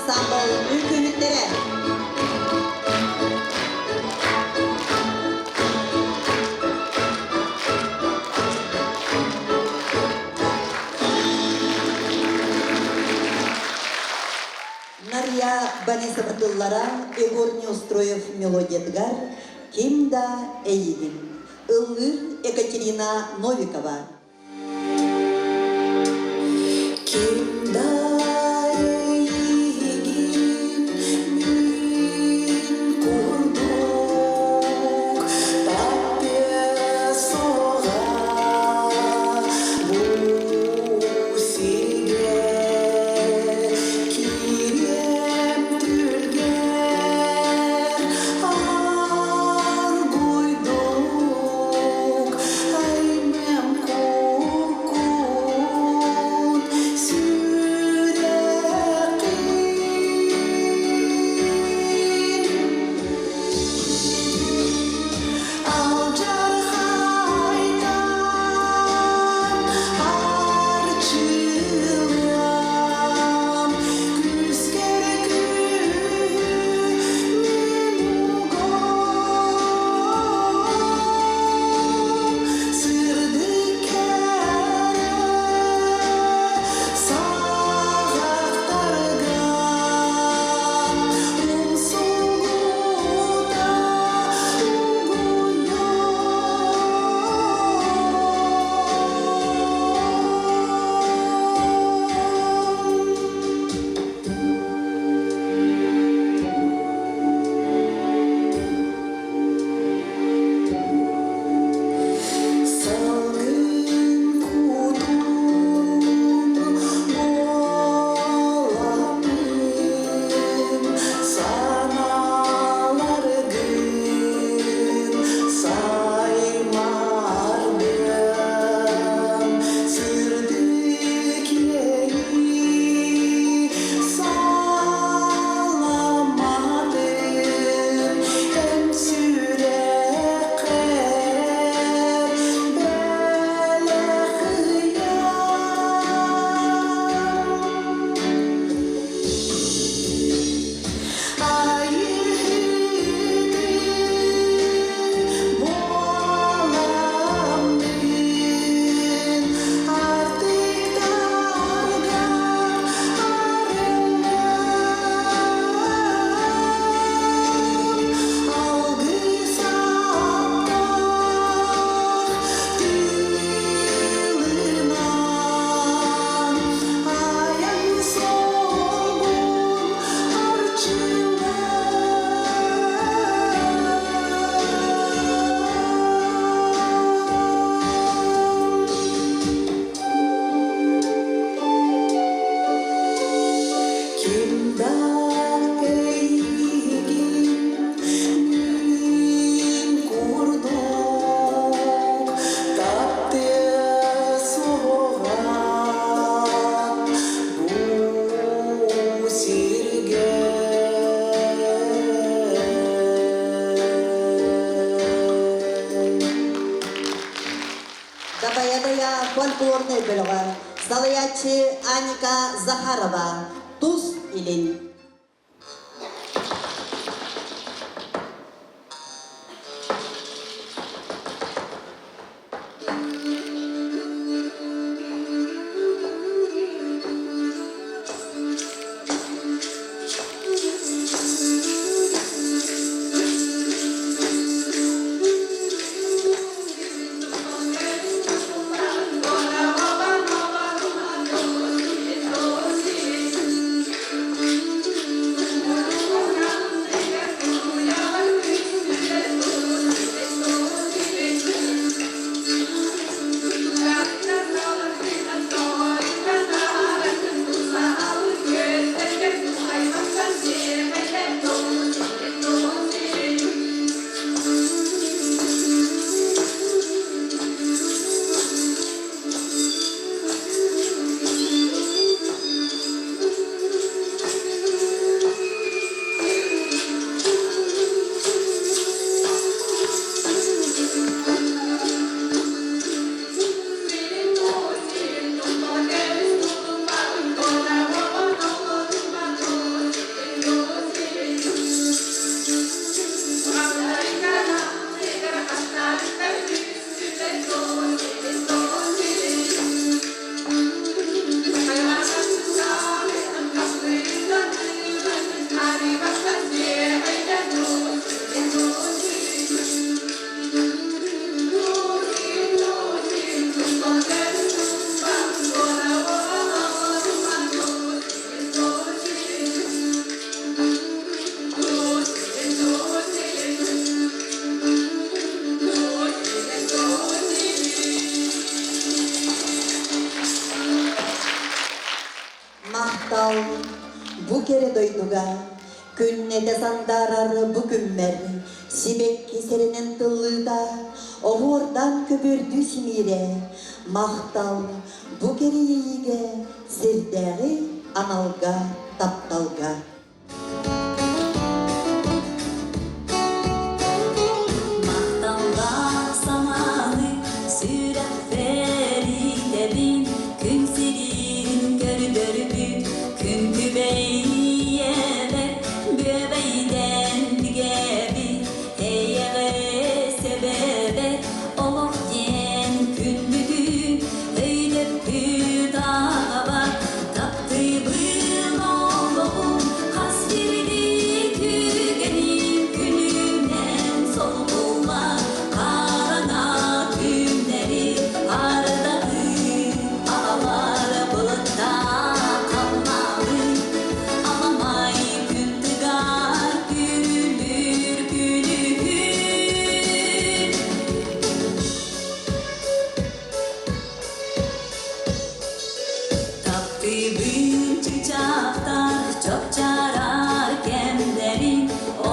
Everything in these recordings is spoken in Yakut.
ансаамбыл үҥкүүһүттэрэ. Нария Борисова тыллара Егор Неустроев мелодиятыгар «Ким да эйигин» ыллыыр Екатерина Новикова. Ким да эйигин мин курдук таптыа суоҕа бу сиргэ кириэм түргэн аргуйдук аймыам куккун сүрэххин Алдьархайтан арчылыам, күүскэр күүһү мин угуом, сырдык кэрэ саҕахтарга умсугута Салгын кутун буоламмын санааларгын саймааргын сырдык иэйии саламатын эн сүрэххэр бэлэх Айыһытын буоламмын артыктарга арыйан алгыс аптаах тылынан айан суолбун Ким да эйигин мин курдук таптыа суоҕа бу сиргэ. Дабайа-дайа фольклорнай бөлөҕө салайааччы Аника Захарова Тус Илин. Махтал бу кэрэ дойдуга, күннэтэ сандаарар бу күммэр, сибэкки сэрэнэн тыллыыта, оһуордаан көбүөрдүү симиирэ, махтал бу кэрэ иэйиигэ, сирдээҕи аналга, тапталга. Махталлаах санааны сүрэхпэр иитэбин, күн сирин көрдөрбүт күн күбэй ийэбэр бүөбэйдэн бигэбит эйэҕэс эбэбэр олох диэн күндүтүн өйдөппүт аҕабар таптыыбын олоҕум хас биирдии түгэнин күнүнэн солбуллар хараҥа күннэри ардаҕы аҕалар былыттаах халлааны аламай күн тыгар күлүр күнүһүн. Таптыыбын чыычаахтар чопчаарар кэмнэрин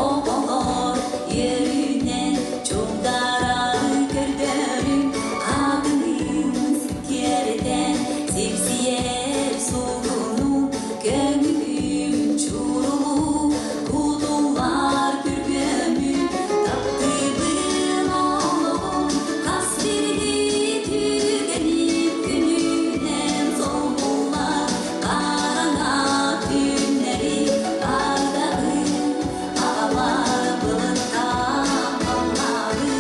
оҕолор үөрүүнэн чугдарары көрдөрүн хаатынын сиккиэрдэн сипсийэр суугунун көҥүлүм чурулуу кутуллар күргүөмүн таптыыбын олоҕум хас биирдии түгэнин күнүнэн солбуллар хараҥа күннэри ардаҕы аҕалар былыттаах халлааны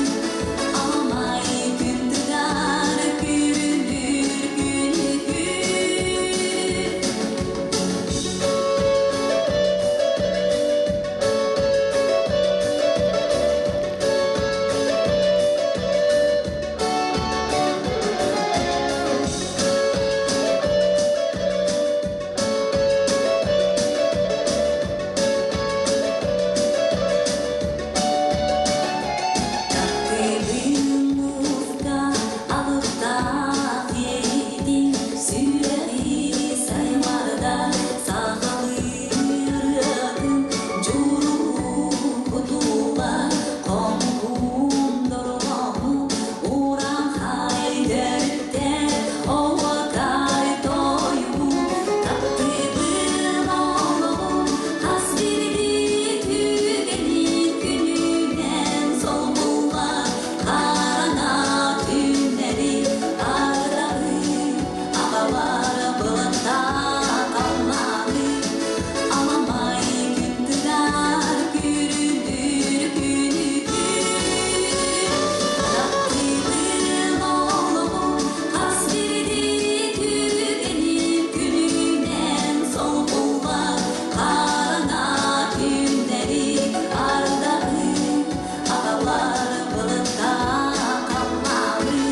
аламай күн тыгар күрүлүүр күнүһүн. Таптыыбын музыка алыптаах иэйиитин сүрэҕи саймаарда сахалыы ырыатын дьуруһуу кутула хомуһун дорҕоону урааҥхай төрүттэр оһуокай тойугу таптыыбын олоҕум хас биирдии түгэнин күнүнэн солбуллар хараҥа күннэри ардаҕы аҕалар былыттаах халлааны аламай күн тыгар күрүлүүр күнүһүн таптыыбын олоҕум хас биирдии түгэнин күнүнэн солбуллар хараҥа күннэри ардаҕы аҕалар былыттаах халлааны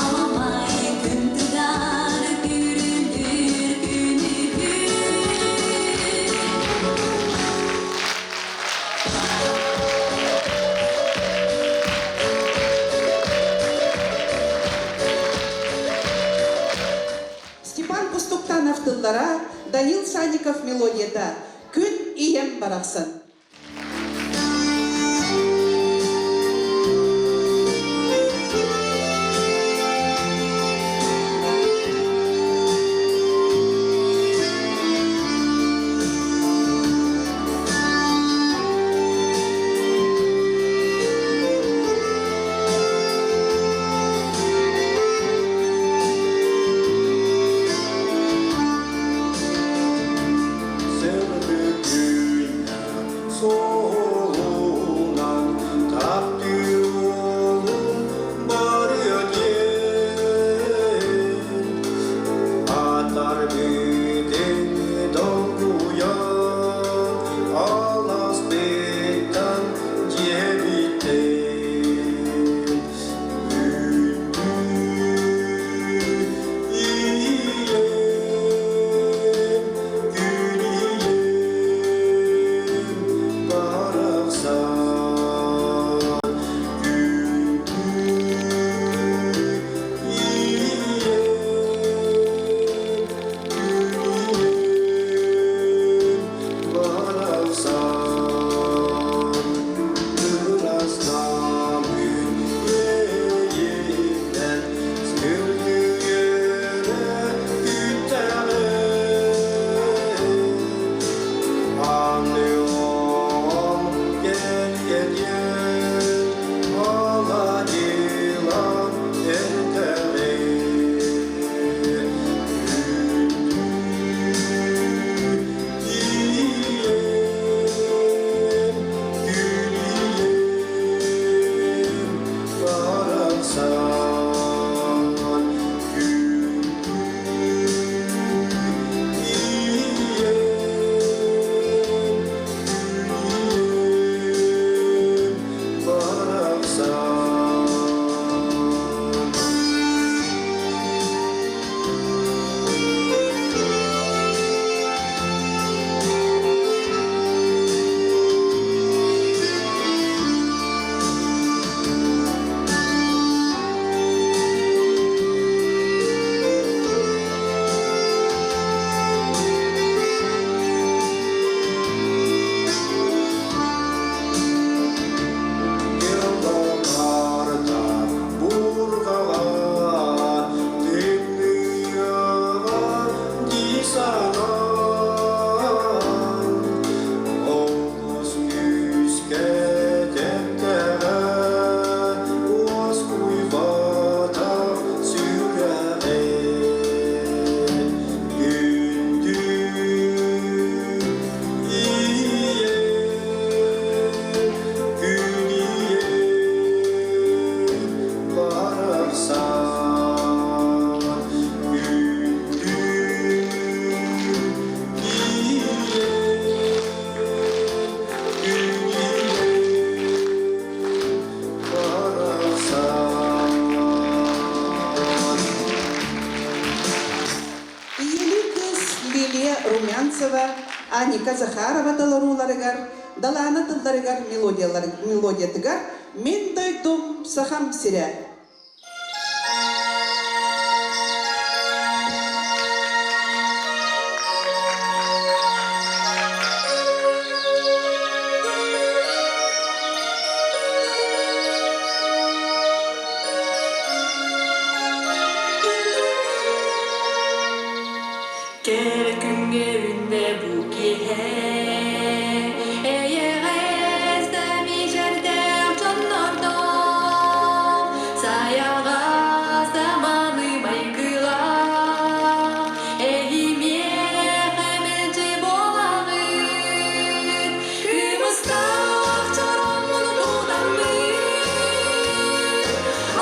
аламай күн тыгар күрүлүүр күнүһүн. Степан Кустуктанов тыллара, Данил Санников мелодията «Күн ийэм барахсан». Суолунан таптыыр уолум барыа диэн Атар бүтүн долгуйан аласпыттан дьиэбиттэн Күндү ийэм, күн ийэм барахсан Күндү ийэм, күн Лилия Румянцева, Аника Захарова толорууларыгар, Далаана тылларыгар мелодиятыгар «Мин дойдум Сахам сирэ». Кэрэ күҥҥэ үүннэ бу киэһэ Эйэҕэс да мичээрдээх дьоннордоох Сайаҕас да мааны майгылаах Эһимиэхэ мэлдьи буолаҕыт Кымыстаах чороҥмун тутаммын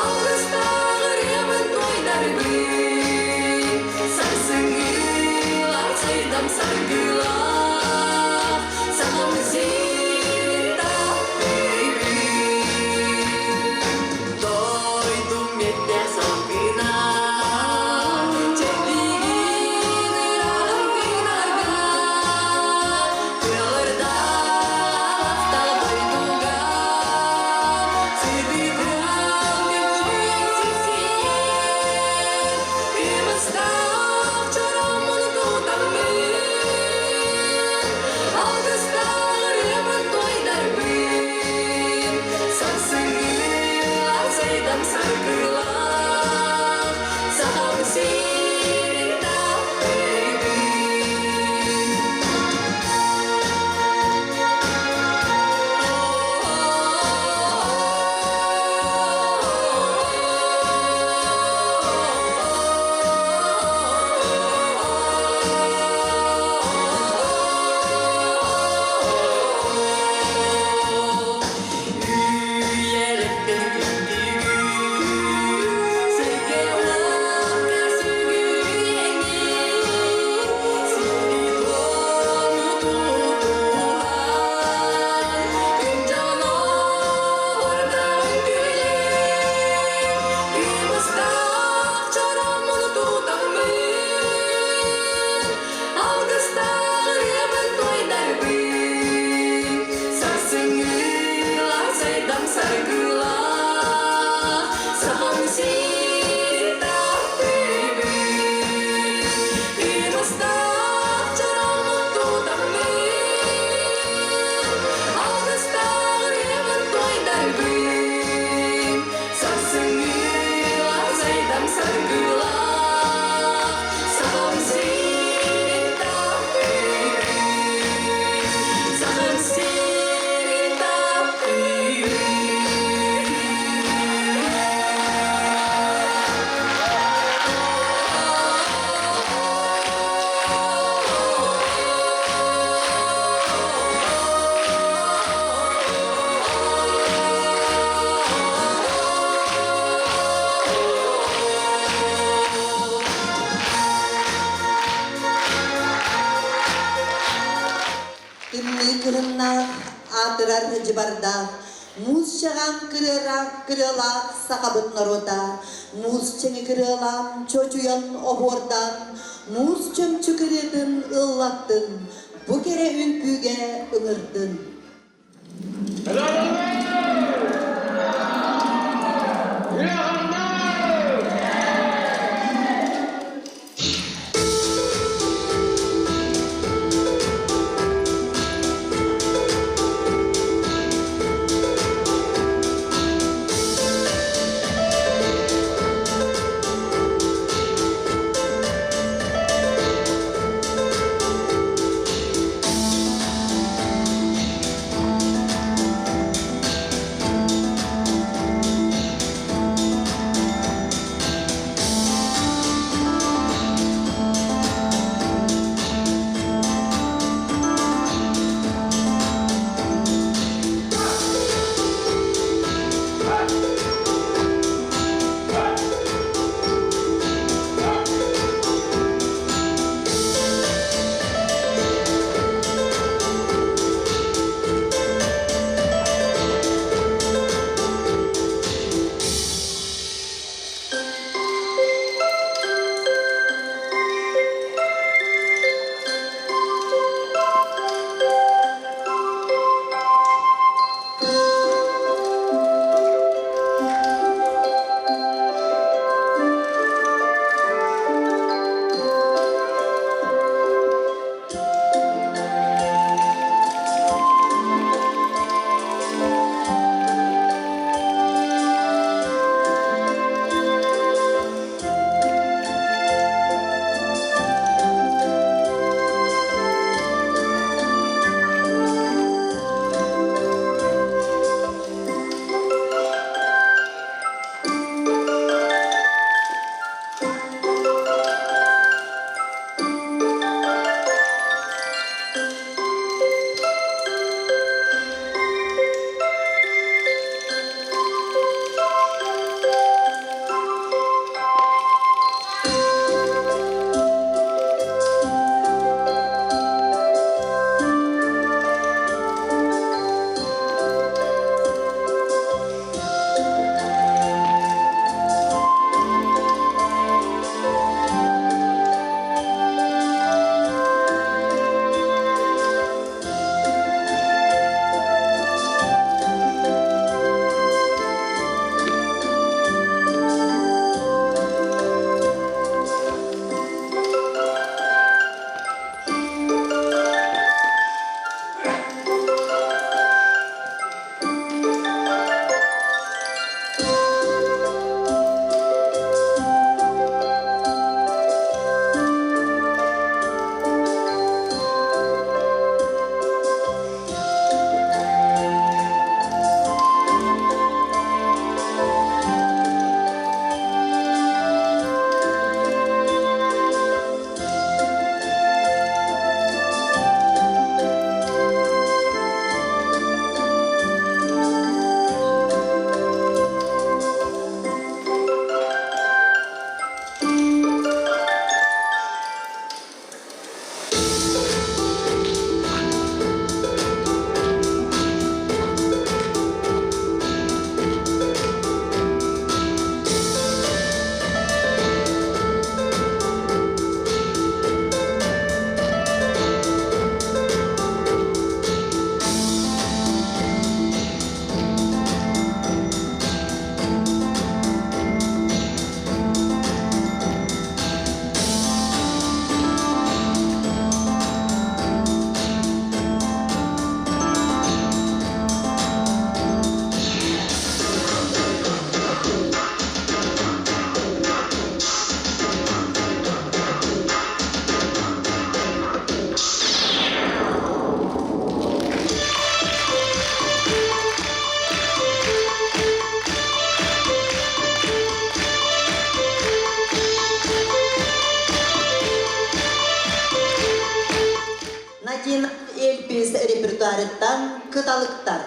Алгыстаах ырыабын туойдарбын Сарсыҥҥылар сайдам саргылаах Сахам сирин таптыыбын Дойдум миэттэ салгына Чэбдигин ыраҕын гынарга Тыалырдаах дойдуга Сыдыкым Кымыстаах чороммун тутаммын Алгыстаах ырыабын туойдарбын Сарсыҥҥылар сайдам саргылаах Сахам сирин таптыыбын. Үйэлэртэн күндүгүн, сиргэ-уокка сүгүрүйэҥҥин, сири-туому тутуһан, күн дьоно ордорун күлэн, кымыстаах чороммун тутаммын, алгыстаах ырыабын туойдарбын, сарсыҥҥылар сайдам саргылаах, Сахам сирин таптыыбын. Кымыстаах чороммун тутаммын, алгыстаах ырыабын туойдарбын, Сарсыҥҥылар сайдам саргылаах, Сахам сирин таптыыбын. Сахам сирин таптыыбын. Тымныы кыһыннаах, аатырар дьыбардаах, муус чаҕаан кырыараах кырыалаах сахабыт норуота, муус чэҥи кырыалаан, чочуйан оһуордаан, муус чөмчү кырыатын ыллаттын, бу кэрэ үҥкүүгэ ыҥырдын. Константин Эльпис репертуарыттан «Кыталыктар».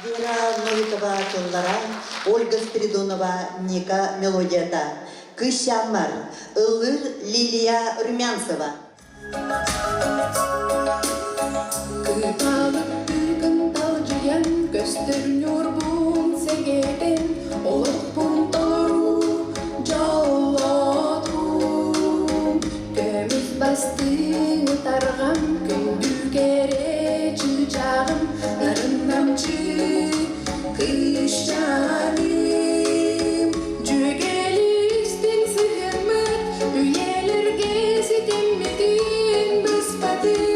Вера Новикова тыллара, Ольга Спиридонова Ника мелодията. Кыщаммар, ыллыр Лилия Румянцева. Кыталыктыы кынталдьыйан көстөр ньурбун сэгэтэн олохпун толору дьоллотум. Көмүс бастыҥ ытарҕам күндү кэрэ чыычааҕым нарыннамчы кыысчааным. Дьүөгэлистин сыһыаммыт үйэлэргэ ситиммитин быспатын.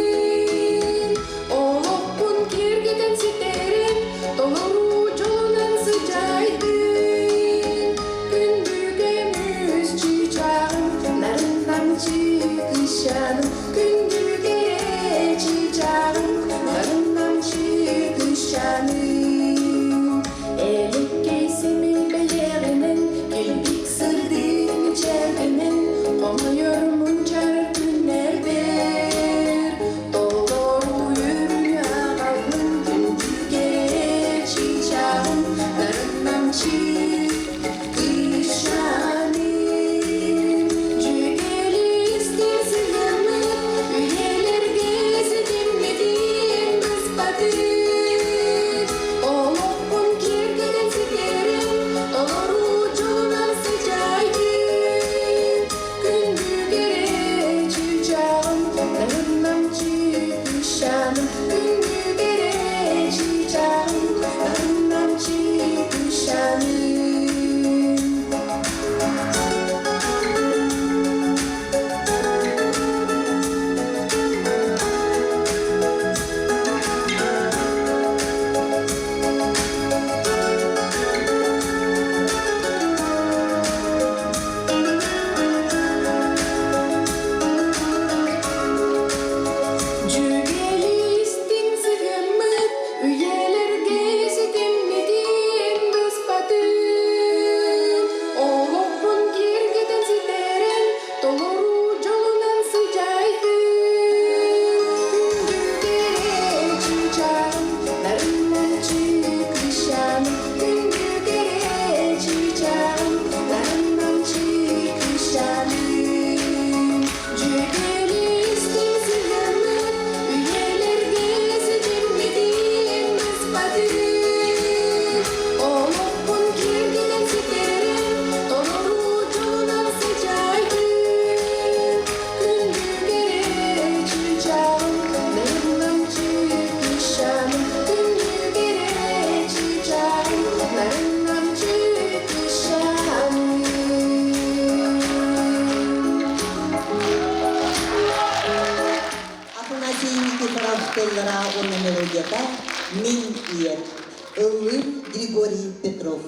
Новиков тыллара уонна мелодията «Мин ийэм». Ыллыыр Григорий Петров.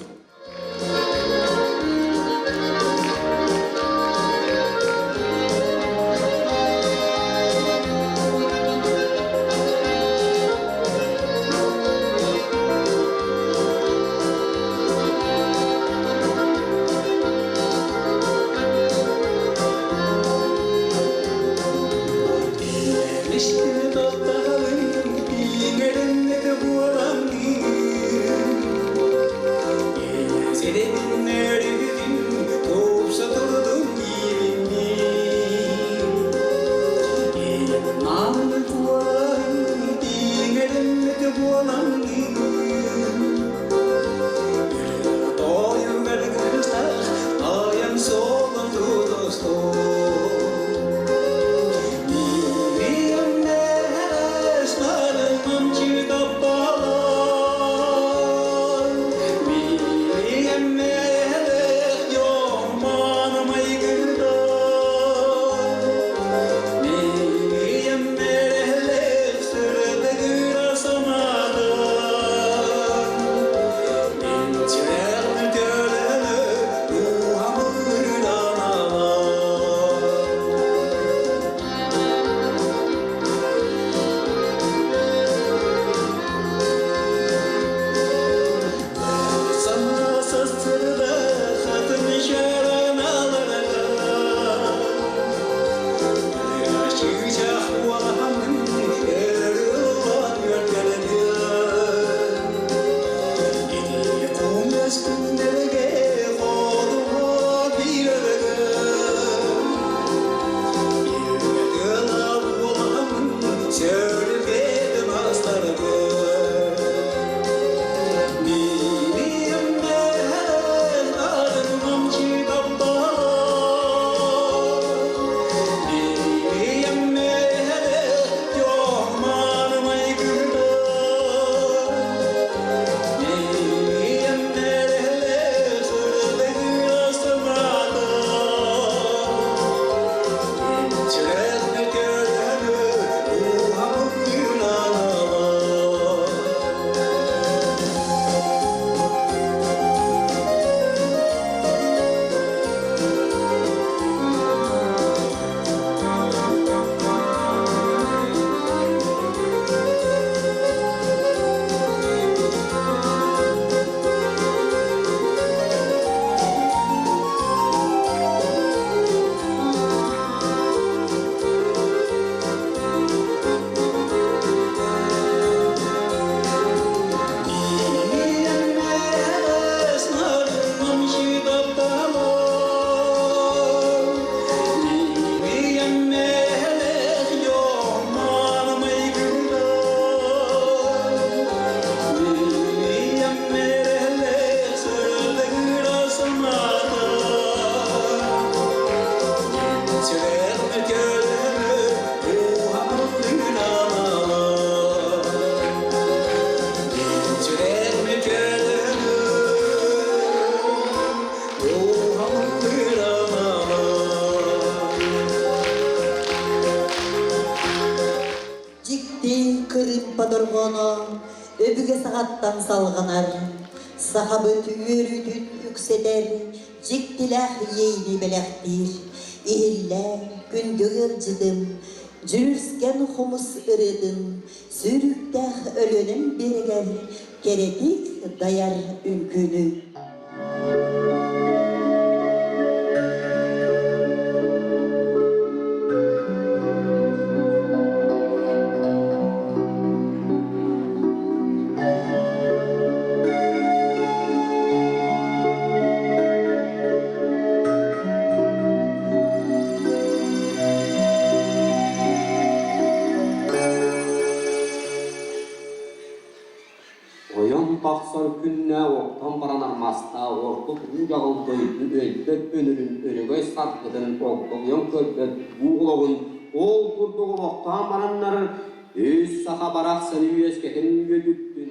Дьикти кырыымпа дорҕооно өбүгэ саҕаттан салҕанар, сахабыт үөрүүтүн үксэтэр, дьиктилээх иэйиини бэлэхтиир. Иһиллэ күндү ыалдьытым, дьүрүскэн хомус ырыатын сүүрүктээх Өлүөнэм биэрэгэр кэрэтик дайар үҥкүүнү. Ойон тахсар күннэ оттон баран армаста ордук уу дьаҕыл дойду өлбөт өлөрүн өрөгөй саргытын огдолуйан көрбөт уу олоҕун ол курдук олохтоон бараннар үс саха барахсаны үөскэтин үөдүттүн.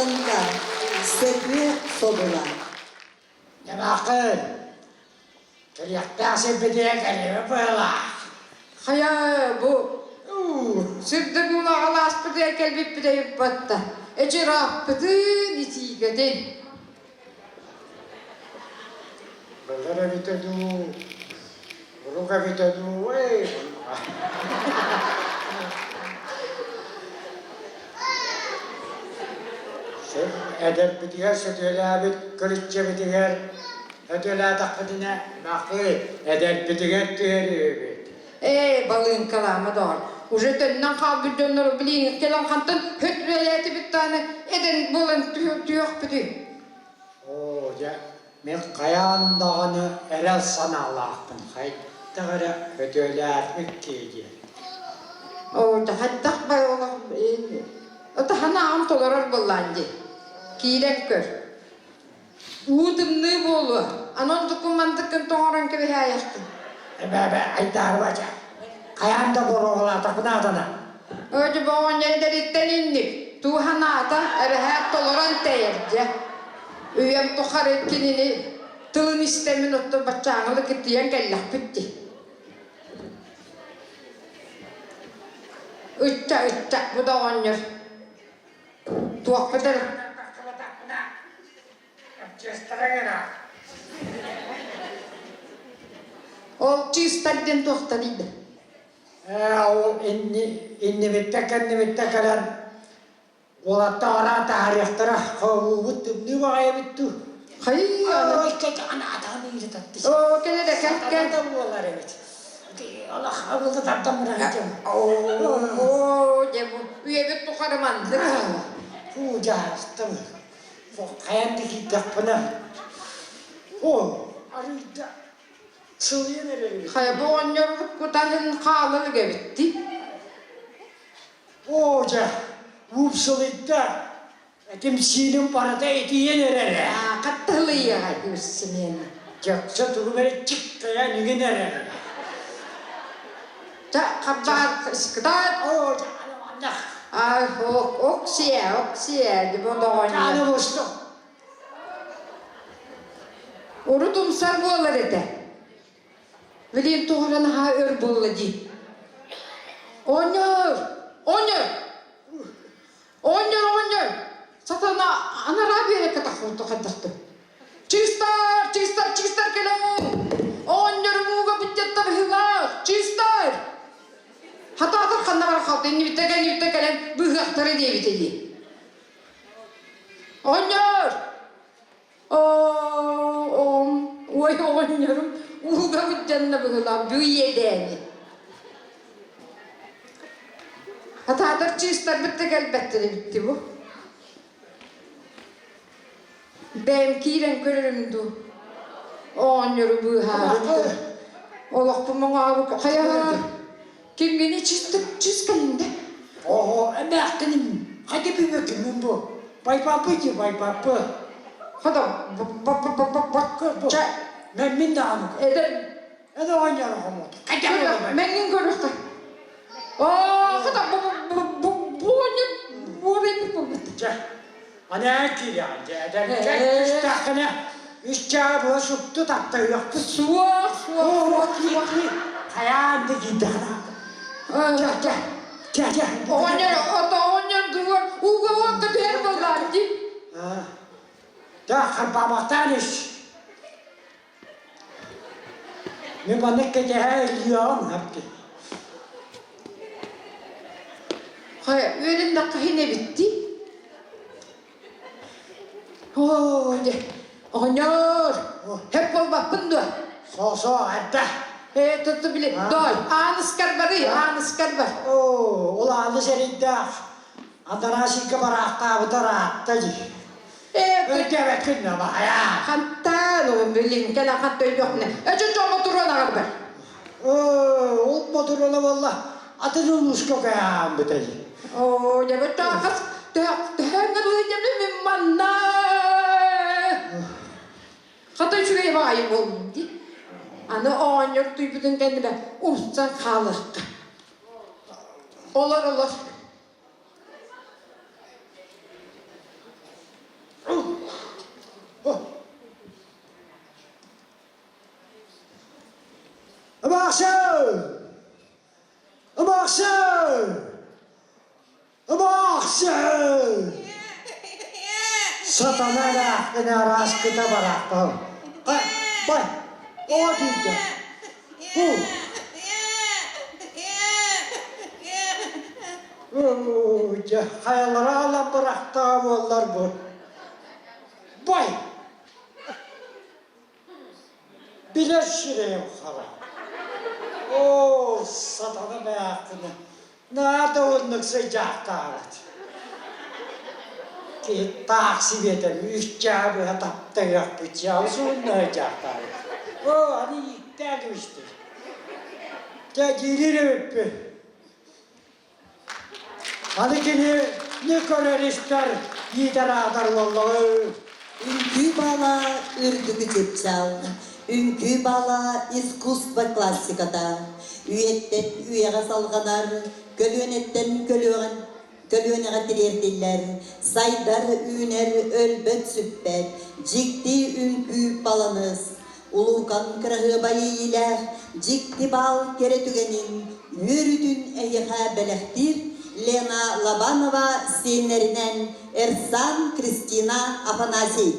Балыҥка, Сөтүө содула. Ньамаакы, кэлиэхтээх сирбитигэр кэлиэбит быһыылаах. Хайа бу сырдык уулаҕалааспытыгар кэлбиппит өйүппатта. Эчи ырааппытын, итиигэтин. Былыр эбитэ дуу, урук эбитэ дуу, эй, Эдэрбитигэр сөтүөлээбит көлүччэбитигэр сөтүөлээтэхпитинэ Накы эдэрбитигэр түһэрүүбүт. Ээ, балыыҥкалаама доҕор. Уже төннөн хаалбыт дьоннору билиҥҥи кэлэн хантан хөт үлэлээтибит даҕаны эдэн буолан түһүөхпүтүй? Оо, дьэ, мин хайаан даҕаны эрэл санаалаахпын хайдах эрэ өтүөлээхпит киһи диэн. Оо, хайдах олох Ытаһанаҕын толорор буоллаан дии. Киирэн көр. Уу тымныы буолуо. Анон докумуонтыккын тоҥорон кэбиһээйэххин. Эбэ-эбэ, айдаарбача. Хайаан да боруоҕалаатахпына атана. Өөдү боҕонньор эдэриттэн инник. Тууһанаата, эрэһээт толорон тэйэр дьэ. Үйэм тухары кинини тылын истэммин оттон баччааҥылы кыттыйан кэллэхпит дии. Ычча, ычча, бу да оҕонньор. Туохпут эрэ Ол чыыстар диэн туохтарый да? Ээ, ол инни, иннибиттэн кэннибиттэн кэлэн уолаттар араан таһаарыахтара, хоһуубут тымныы баҕайы эбит дуу. Хайыы, Ой, кэт анаатаҕын иирэ таттыс. Оо, кэлэ да кэл, кэл. Сатана буолар эбит. Олох абылы тардан быраҕытым. Оо, дьэ бу үйэбит тухары маннык. Фу, дьаастым. Хайан да киирдэхпинэ. О, арыйда. Сылыйан эрэр. Хайа бу оҕонньор кутанын хаалан эбитти. Оо, дьэ, ууп сылыйда. Этим сииним барыта итийэн эрэр. Хаттылыйыаҕай үс симиэн. Дьөксө тугум эрэ чиккайан игин эрэр. Та хаббаар кытаат. Оо, дьэ, анах. Ай, ок, оксиэ, оксиэ, дибо Аны доҕонньор. мустум. Урут умсар буолар этэ. Билин туһунан наһаа өр буолла дии. Оонньоор! Оонньоор! Оонньоор, оонньоор! Сатана анараа биэрэккэ тахсыбыт хайдахтын. Чыыстар, чыыстар, чыыстар кэлэн! Оонньор мууга бүттэтта быһыылаах! Чыыстар! Хатаатар ханна бара хаалта, иннибиттэ кэннибиттэ кэлэн быыһыахтара диэбитэ дии. Оонньоор! Оо, ой оҕонньорум ууга быдьанна быһыылаах бу иэдээни. Хатаатар чыыстарбыт да кэлбэттэр эбитти бу. Бэйэм киирэн көрөрүм дуу. Оҕонньору быыһаабыт. Олохпун моҥообук. Хайа кимҥини чыстык чыс кэлинде. Оһо, эмээхтиним. Хайда бүбөкүмүн бу. Байбаппы ди байбаппы. Хата Чэ, мен мин даҕаны эдэр Эдэ оҕонньор хомут. Хайда Мэҥҥин көрүөххэ. Оо, хата бу бу бу бу оҕонньор буолайбыт буолбут. Чэ, аны эн киирэҕин дьэ эдэр түстэххинэ үс чаа була супту таптайыахпыт. Суох, суох, суох. Хайаан да киирдэххинэ. Чэ, чэ, чэ, чэ. Оҕонньор, ото оҕонньор дугуор ууга уокка түһэр буоллаан дии. Да, харбаабахтаан ис. Мин маннык кэтэһэ илиэҕим хапты. Хайа, үөрэннэххэ иһин эбиттии. Оо, дьэ, оҕонньор, һэп буолбаппын дуо? Соо-соо, эрдэ. Ээ, туту били, дой, ааныскар барый, ааныскар бар. Оо, ол ааныс эрийдээх. Анараа сиргэ бараахтаабыта ыраатта дии. Ээ, Өйдөөбөккүн да баайа. Хантан ол билин кэлэн ханта өйдөхпүнэ. Эчи дьомо туруон аҕарбар. Оо, ол мотуруола буолла. Атын улууска кэһээн бүтэй. Оо, дьэ бачча төһөҥҥө дылы мин манна. Хата үчүгэй баҕайы буоллум дии. Аны оҕонньор туйбутун кэннибэ умсан хаалыахха. Олор олор. Ымаахсыын! Сатана эмээххини арааскыта бараахтаһым. Бай, оҕо тиийдэ. Һуу. Дьэ, хайалара аҕалан бырахтаҕа буоллар бу. Бай! Билэр сирэйим хара. Оо, сатана эмээххини наада оннук сыдьаахтаабыт. Киһи таах сибиэтэн үс чаа быһа таптайыахпыт чаусуунна сыдьаахтаабыт. Оо, аны ииктээн кэбистэ. Дьэ, диирир эбиппин. Аны кини не көрөр-истэр, иитэр-аатар буоллаҕа. Үҥкүү баала үрдүкү чыпчаал, үҥкүү баала искусство классиката, үйэттэн үйэҕэ салҕанар, көлүөнэттэн көлүөҕэн көлүөнэҕэ тириэрдиллэр, сайдар, үүнэр, өлбөт-сүппэт, дьикти үҥкүү баланыс, улуукан кыраһыабай иилээх, дьикти баал кэрэ түгэнин, үөрүүтүн эйиэхэ бэлэхтиир Лена Лобанова сиэннэринэн Эрсан, Кристина, Афанасий.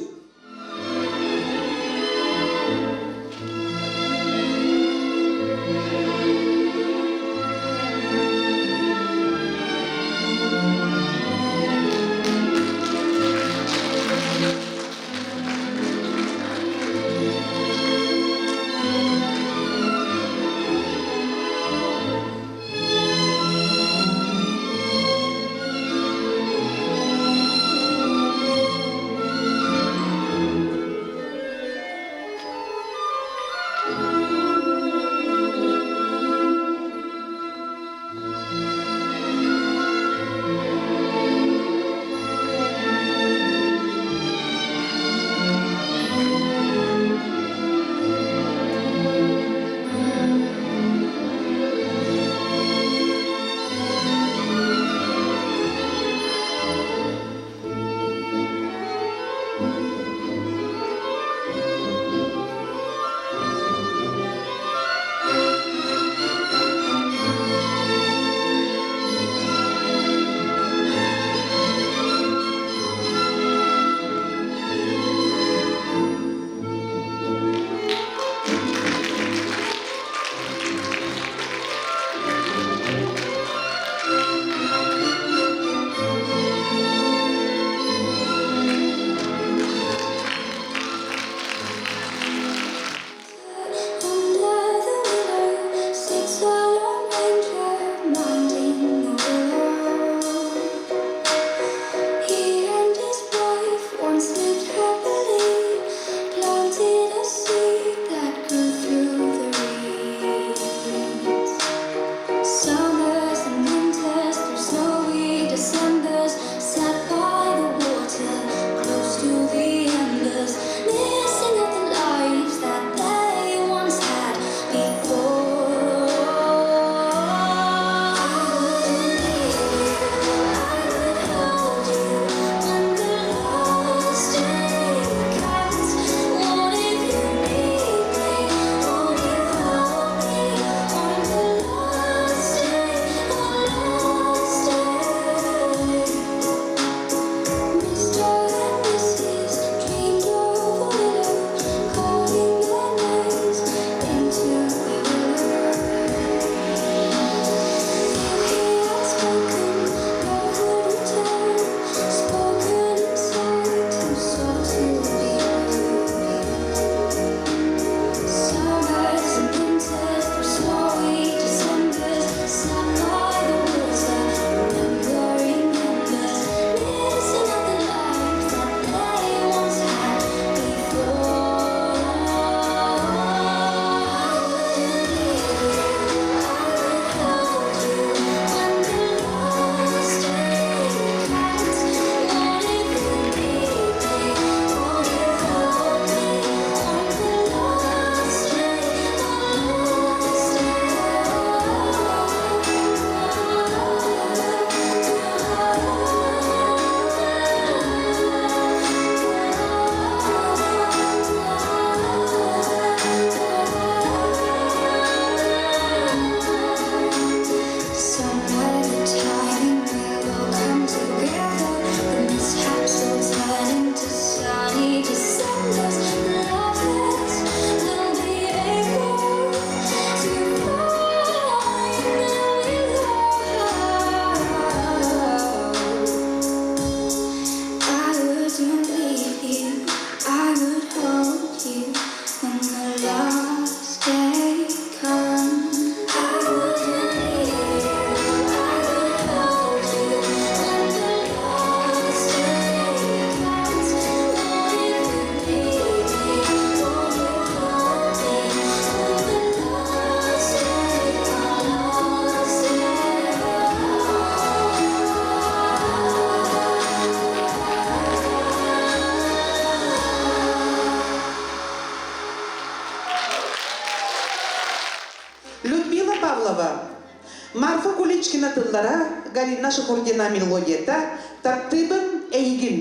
тыллара, Галина Шахурдина мелодията «Таптыыбын эйигин».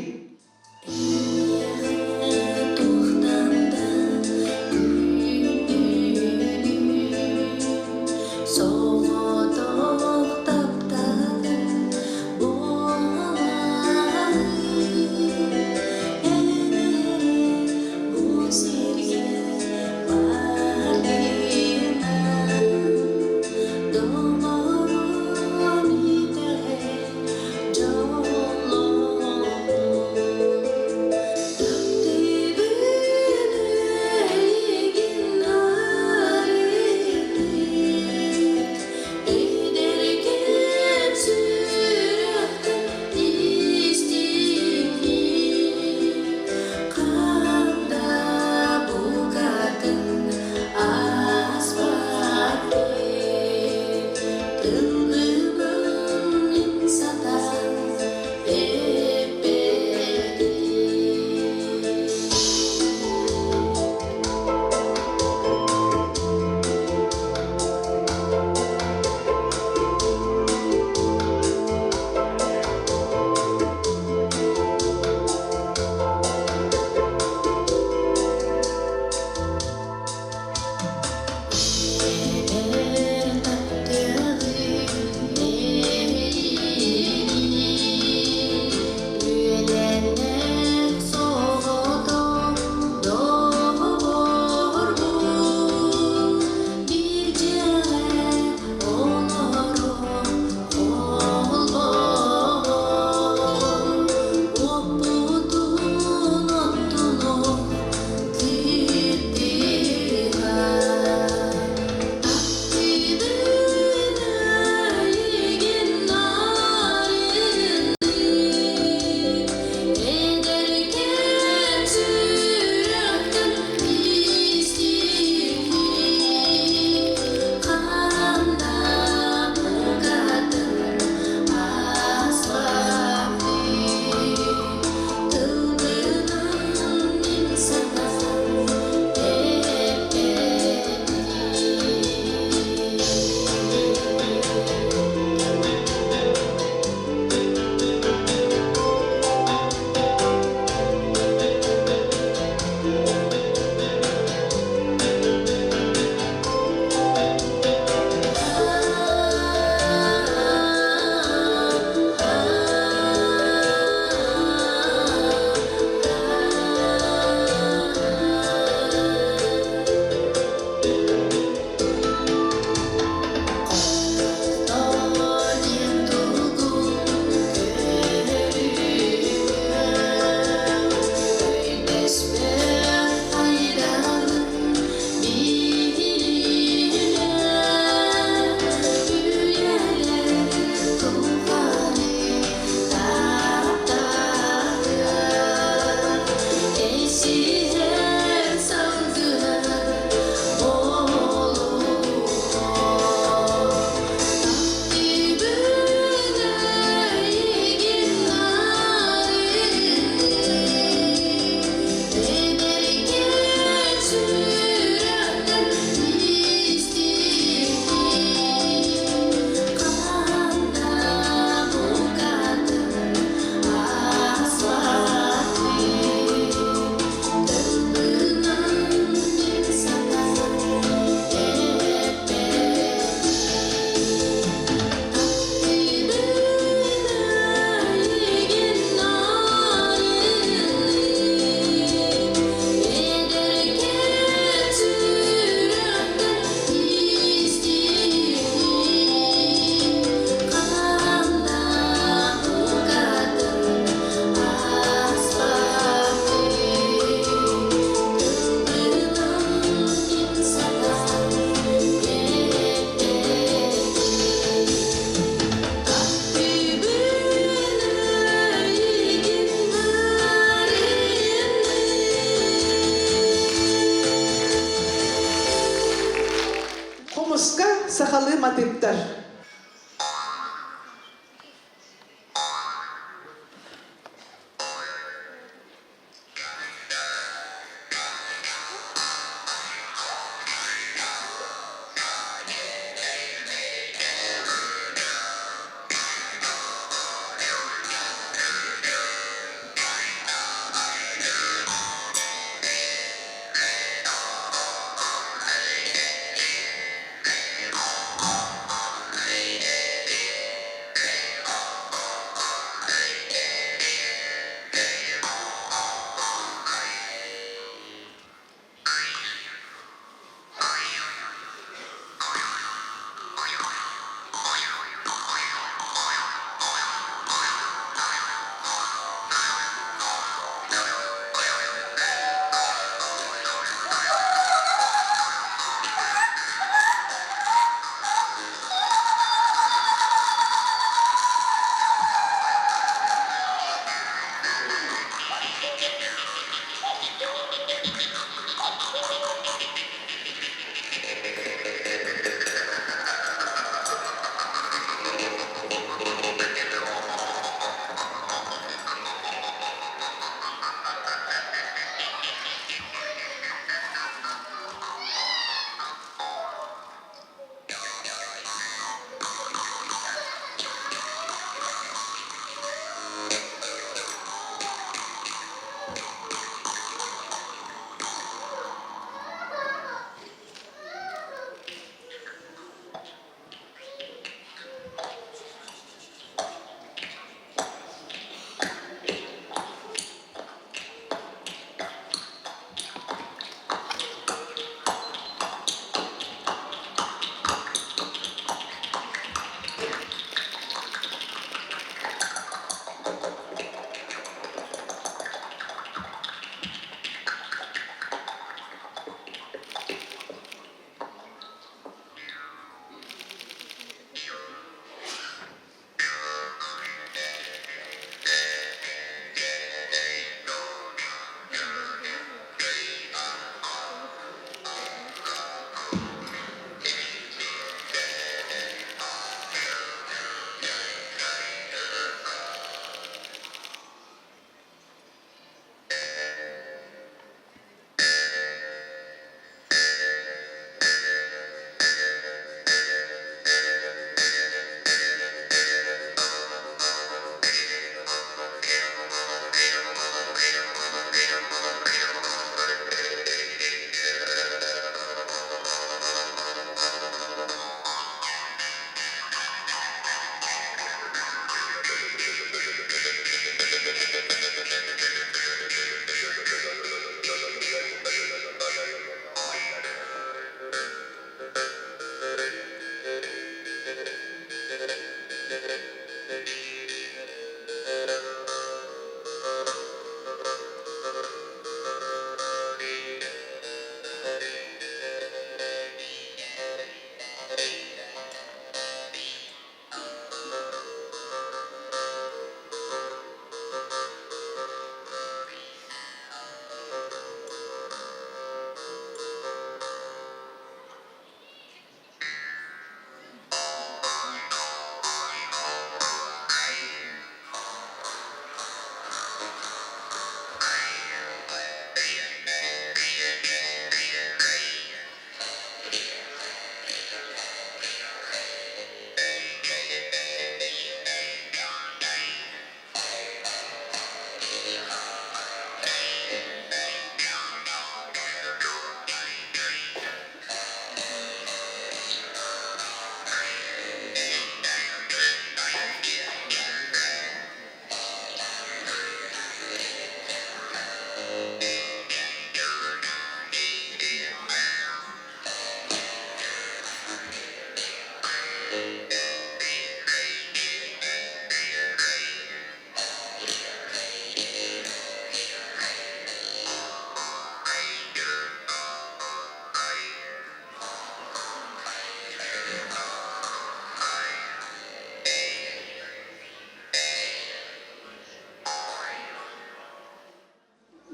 Соҕотох тапталым буолаҕын Эн эрэ бу сиргэ бааргынан Доҕорум итэҕэй дьоллоох Таптыыбын эйигин арыйдык Эдэркээн сүрэхтэн истиҥник Ханда букатын ааспат Тыллыбын мин сатаан эппэтим. Эдэр таптыаҕым эйигин, Үөлэннэх соҕотох доҕорбун, Биир дьиэҕэ олорон холбоһон, Уоппутун оттунуох кыттыһан. Таптыыбын эйигин нарыннык, Эдэркээн сүрэхтэн истиҥник, Ханна букатын ааспаттыы, Тылгынан мин санаам эппэтим. Диэн тугу көрүөм, өйдөспөт айдаҕын биһириэ, үйэлэр тухары таптаһыам, эсиһэн салгыһан буолуом. Таптыыбын эйигин нарыннык, Эдэркээн сүрэхтэн истиҥник, Ханна букатын ааспаттыы, Тылбынан мин сатаан эппэтим. Таптыыбын эйигин нарыннык, Эдэркээн сүрэхтэн истиҥник, Ханна букатын ааспаттыы, Тылбынан мин сатаан эппэтим. Таптыыбын эйигин нарыннык. Хомуска сахалыы матыыптар.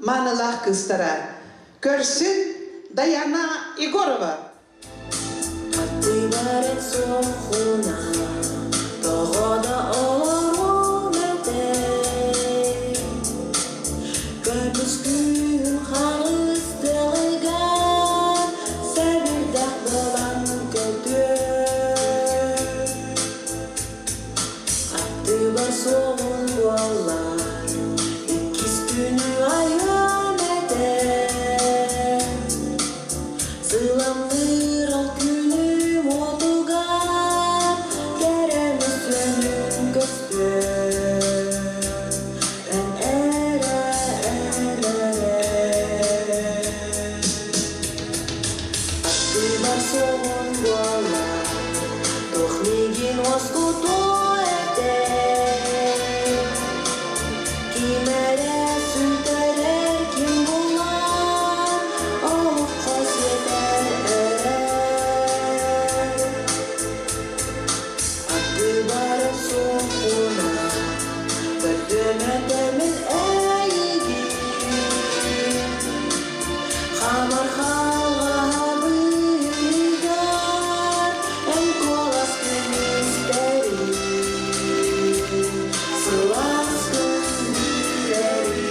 маанылаах кыыстара. Көрсүн Даяна Егорова. Аттыбар суохуна, тоҕо да олоруом этэй. Көмүс күн хаҕыс тылыгар сэбирдэх буолан көтүө. Аттыбар суоҕун буоллар, иккис күнү айыам этэ. Сыламныыр ол күнүм уотугар кэрэни сүнүн көстүө. Эн эрэ, эн эрэ. Аттыбар суоҕун буоллар, туох миигин уоскутуо этэй? Ким эрэ сүтэрэр, ким булар, олоххо сиэтэр эрэ. Аттыбар суоххуна, көрдүөм мин эйигин. Хамар халҕаһабыгар эн куолас күнүстэри, сылаас күндүлэри.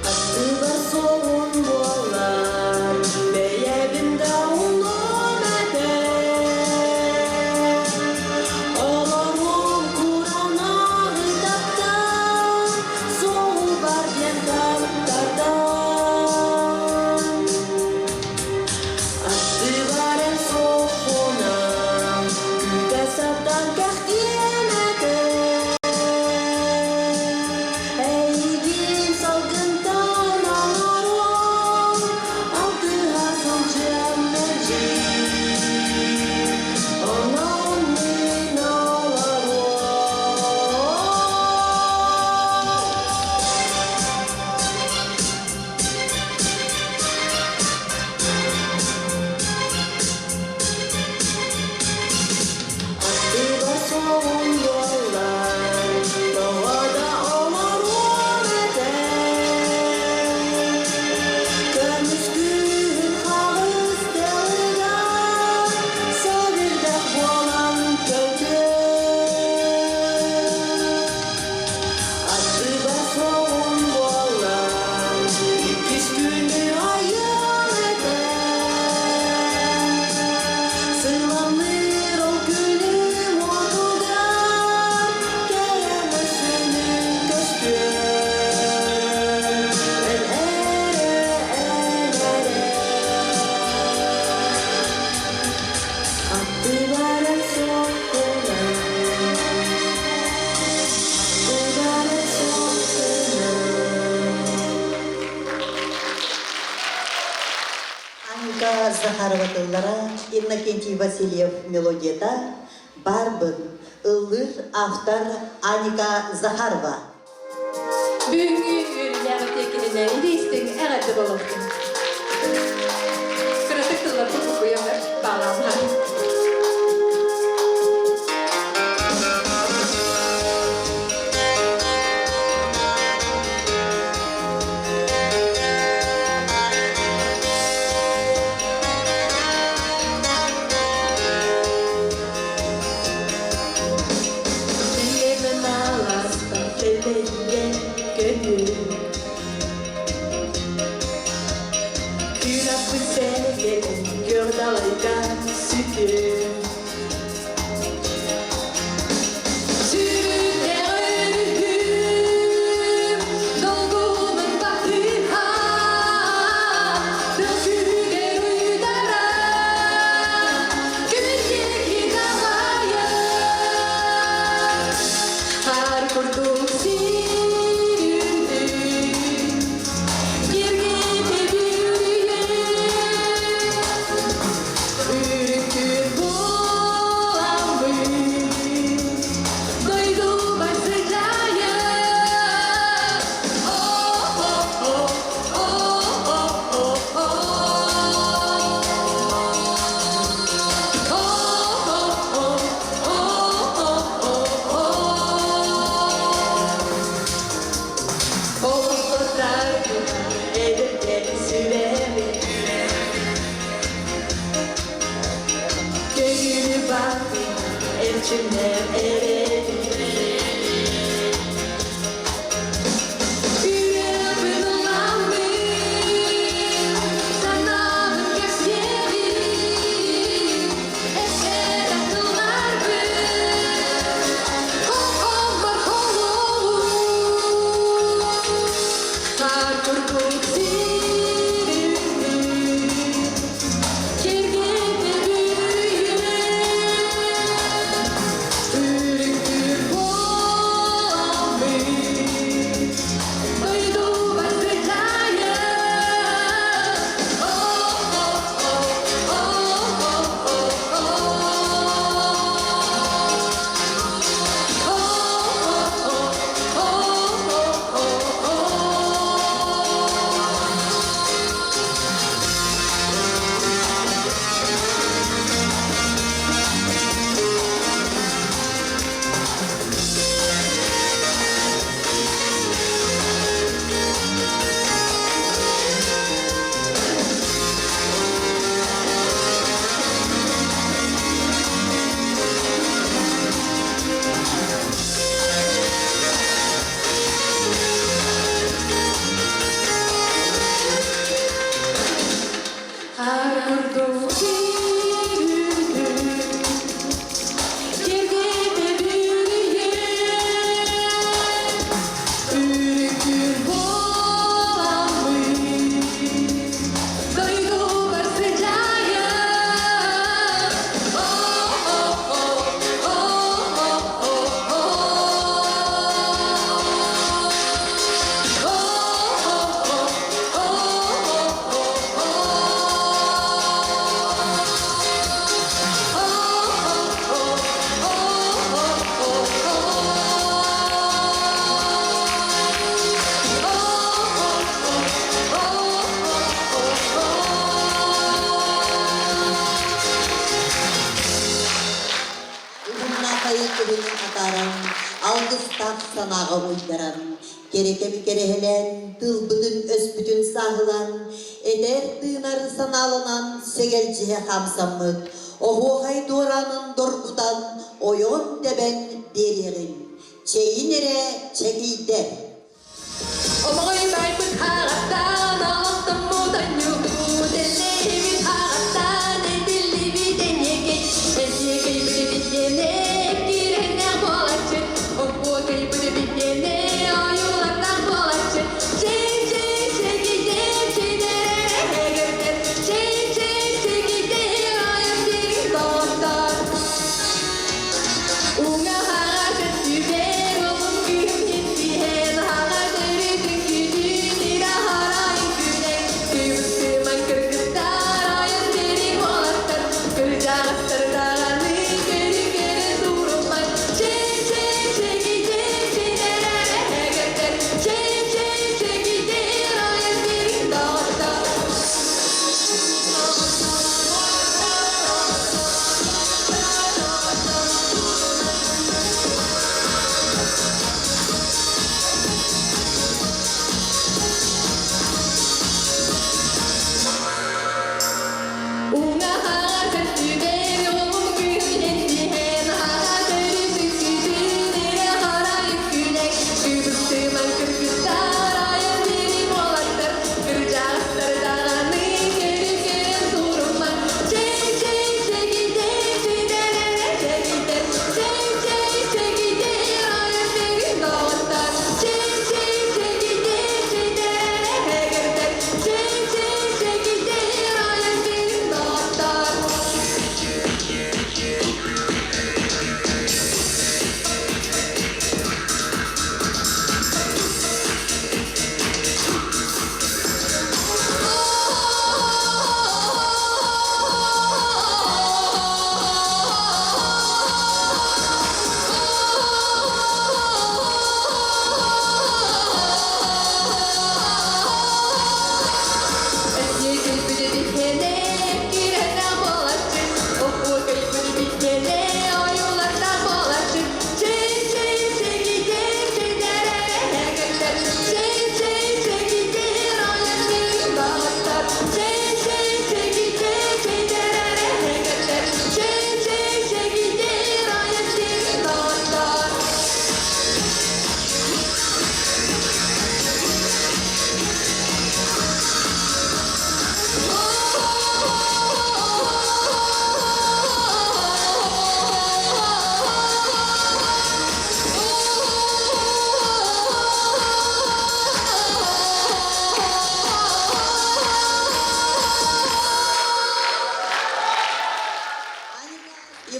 Аттыбар суоҕун буоллар, бэйэбин да умнуом этэ. Олоруом куранаҕы таптаан, суоҕубар диэн таптардан. Аттыбар эн суоххунан, күүтэ сатаан кэхтиэм этэ. Эйигин салгынтан оҥоруом, алтыһа сылдьыам мэлдьи. Онон мин олоруом. Аттыбар суоҕун буоллар, тоҕо да олоруом этэ. Көмүс күһүн хаҕыс тылыгар сэбирдэх буолан көтүө. Аттыбар суоҕун буоллар, иккис күнү айыам этэ. Сыламныыр ол күнүм уотугар кэрэ сүнүн көстүө. Эн эрэ, эн эрэ. Аттыбар эн суоххунан, аттыбар эн суоххунан. Анька Захарова тыллара, Иннокентий Васильев мелодията, Барбын, ыллыыр автор Аника Захарова. Бүгүҥҥү үөрүүлээх үтүө илиистиҥ эҕэрдэ буолуохтун. Кыратык тылларбын буккуйаммар баалааммар. Сүрүннэҕим долгунун батыһа, Бөкүгэр уйдара, күн диэки далайа. Хаар курдук сирүндүн, киргити бүрүйэ. Үрүҥ күн. Эрчимнээх эрэлим. Үрэҕин ыламмын, санаабын кэпсиэҕим, эппэтэх тылларбын, хоһооммор холуоҕум. Хаар курдук сирин киэргэтэ бүрүйэн, үрүҥ буоламмын, дойдубар сыдьаайан. Хаар курдук сирүнү киэргэтэ бүрүйэн, үрүҥ буоламмын, дойдубар сыдьаайан. Уһуннаахайы күһүнү атааран, алгыстаах санааҕа уйдаран, кэрэкэми кэрэһэлээн, тылбытын-өспүтүн сааһылаан, этэр-тыынар санааланан сэгэлдьиһэ хаамсаммыт, оһуохай дуораанын доргутан, ойон-тэбэн биэриэҕиҥ. Чэйин эрэ чэкийдэ! Омоҕой байбыт хаҕаттан олохтоммут анньуубут, эллэйбит хаҕаттан этиллибит эньиэкэй, эньиэкэй бүтүбүттэне киирэннэх буолаччы, оһуокай бүтүбүттэне ойуулардаах буолаччы. Чэй, чэй, чэкийдэр, чэйдэр эгэрдэр, чэй, чэй, чэкийдэр айан бириҥ доҕоттор. Уҥа-хаҥас өттүбэр олум күһүн иттиһэн, хаҥас өрүтүн күтүн ира-хара үҥкүүлэҥ. Кыбыстымаҥ кыргыттар, айан биэриҥ уолаттар, кырдьаҕастар даҕаны көрү-көрө туруҥмаҥ. Чэй, чэй, чэкийдэр, чэйдэр эрэ эгэрдэр, чэй, чэй, чэкийдэр айан биэриҥ доҕоттор. Уҥа-хаҥас өттүгэр уолум күһүн иһэн, хаҥас өрүтүн сүтүн эрэ-хара үҥкүүлэҥ. Кыбыстымаҥ кыргыттар, айан биэриҥ уолаттар, кырдьаҕастар даҕаны көрү-көрөн турумаҥ. Чэй, чэй, чэкийдэр, чэйдэр эрэ чэкийдэр, чэй, чэй, чэкийдэр, айан биэриҥ доҕоттор. Чэй, чэй, чэкийдэр, чэйдэр эрэ эгэрдэр, чэй, чэй, чэкийдэр, айан биэриҥ доҕоттор.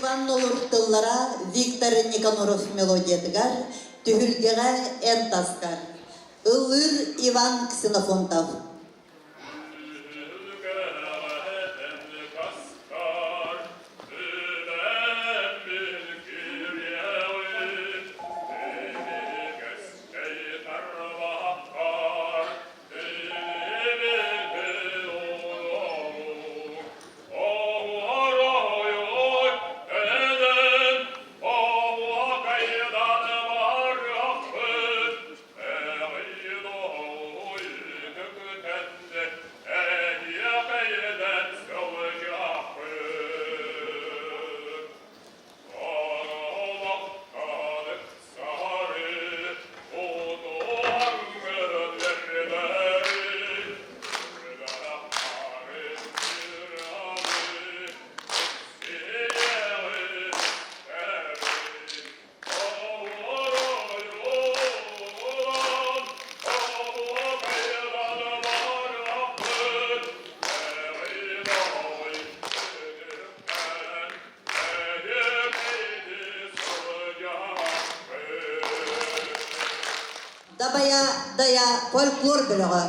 Иван Нолур тыллара Виктор Никаноров мелодиятыгар Түһүлгэҕэ эн таскар. Ыллыыр Иван Ксенофонтов. Дабайа Дая фольклор бөлөҕө.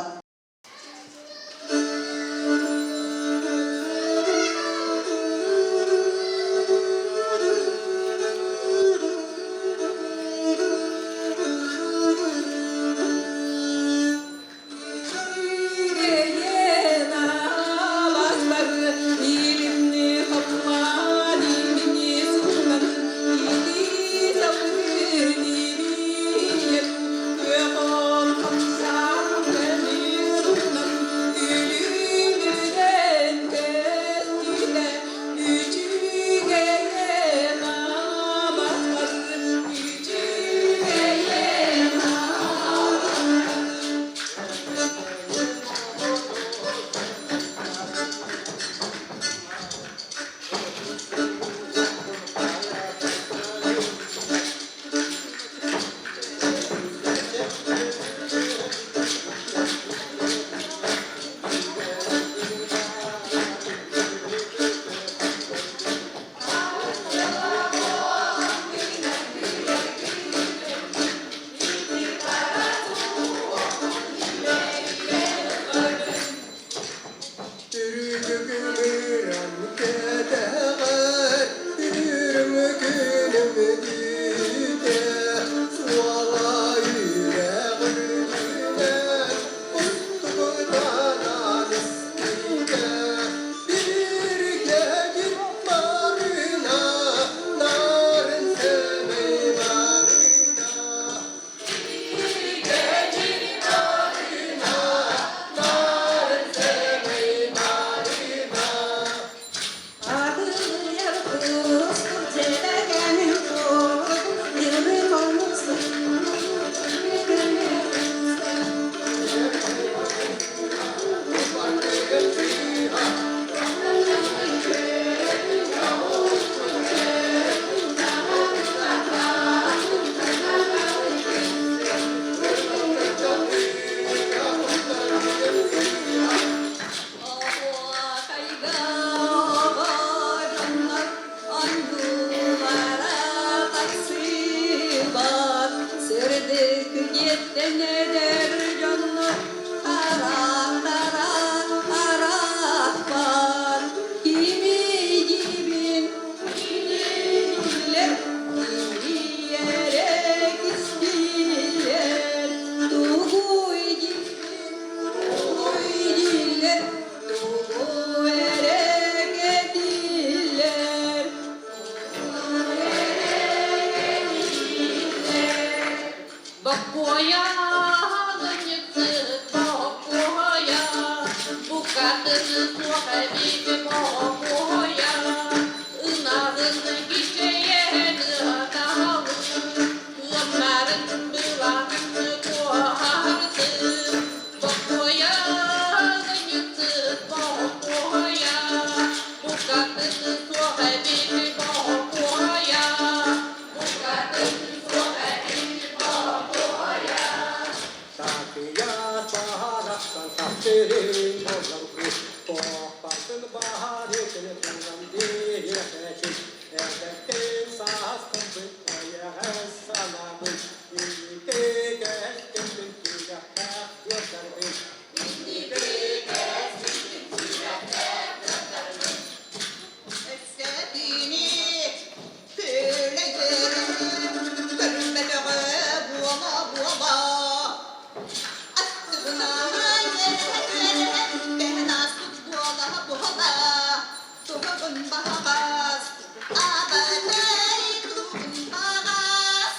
Баҕас, абатай тугун баҕас,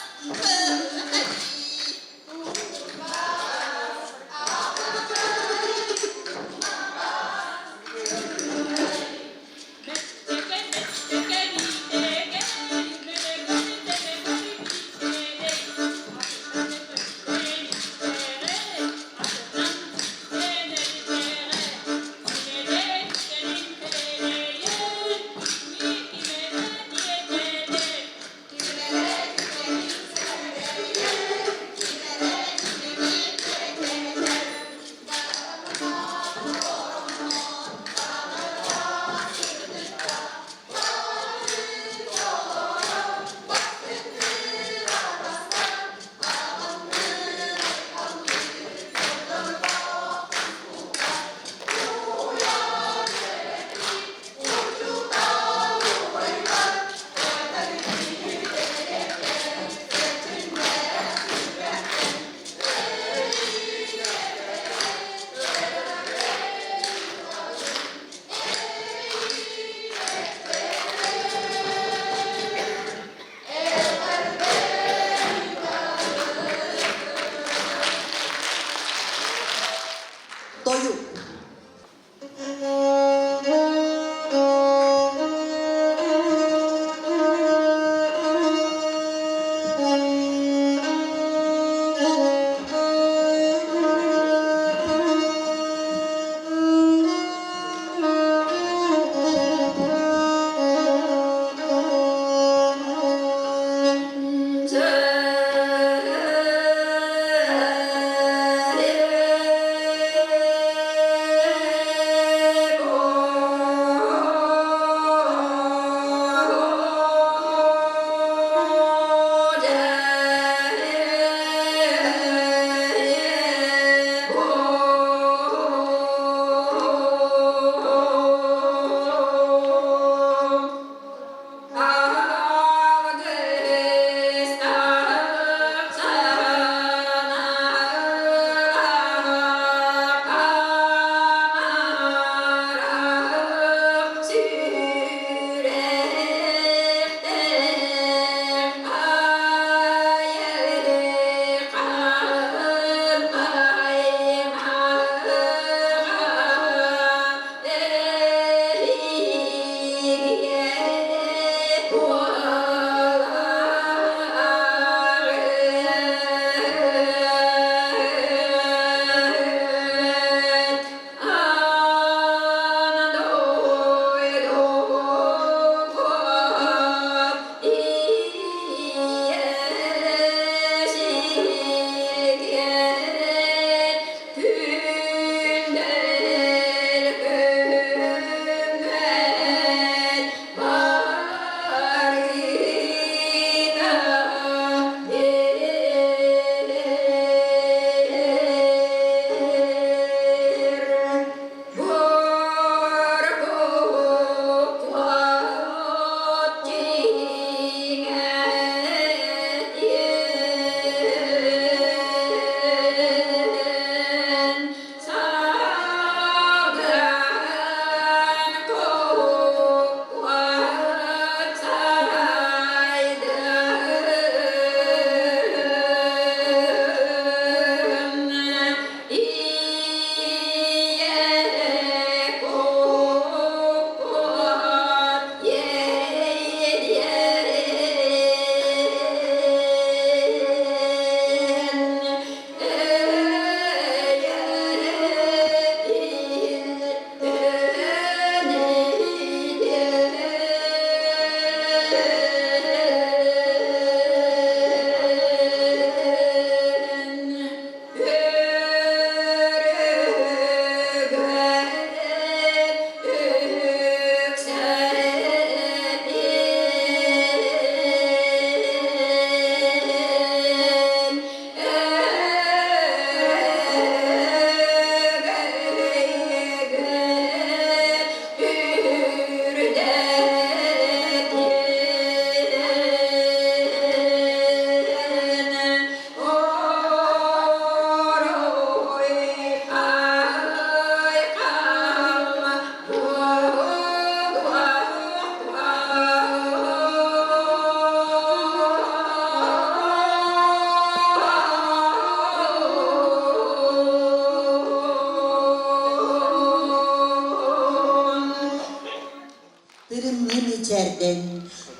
Тырымныы мичээрдэн,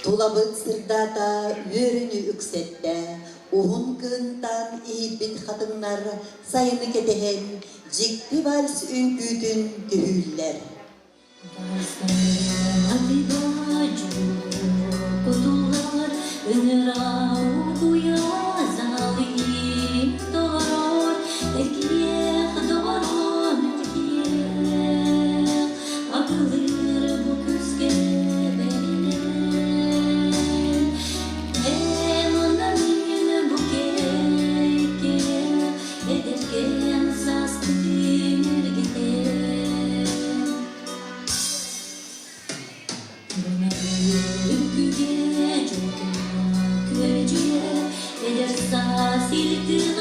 тулабыт сырдаата, үөрүүнү үксэттэ, уһун кыынтан иһийбит хатыҥнар сайыны кэтэһэн, дьикти вальс үҥкүүтүн түһүүллэр. Эдэркээн сааспытын эргитэн Үҥкүүгэ күөдьүйэ эдэр саас илтин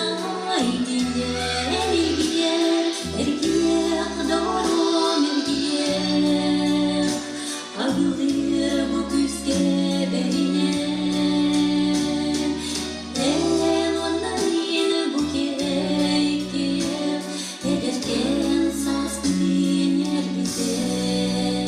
итинэн илгийэр эргиэх доҕорум эргиэх Агылыыр бу күүскэ бэринэн Эн уонна мин бу кэккиэх эдэркээн сааспытын эргитэн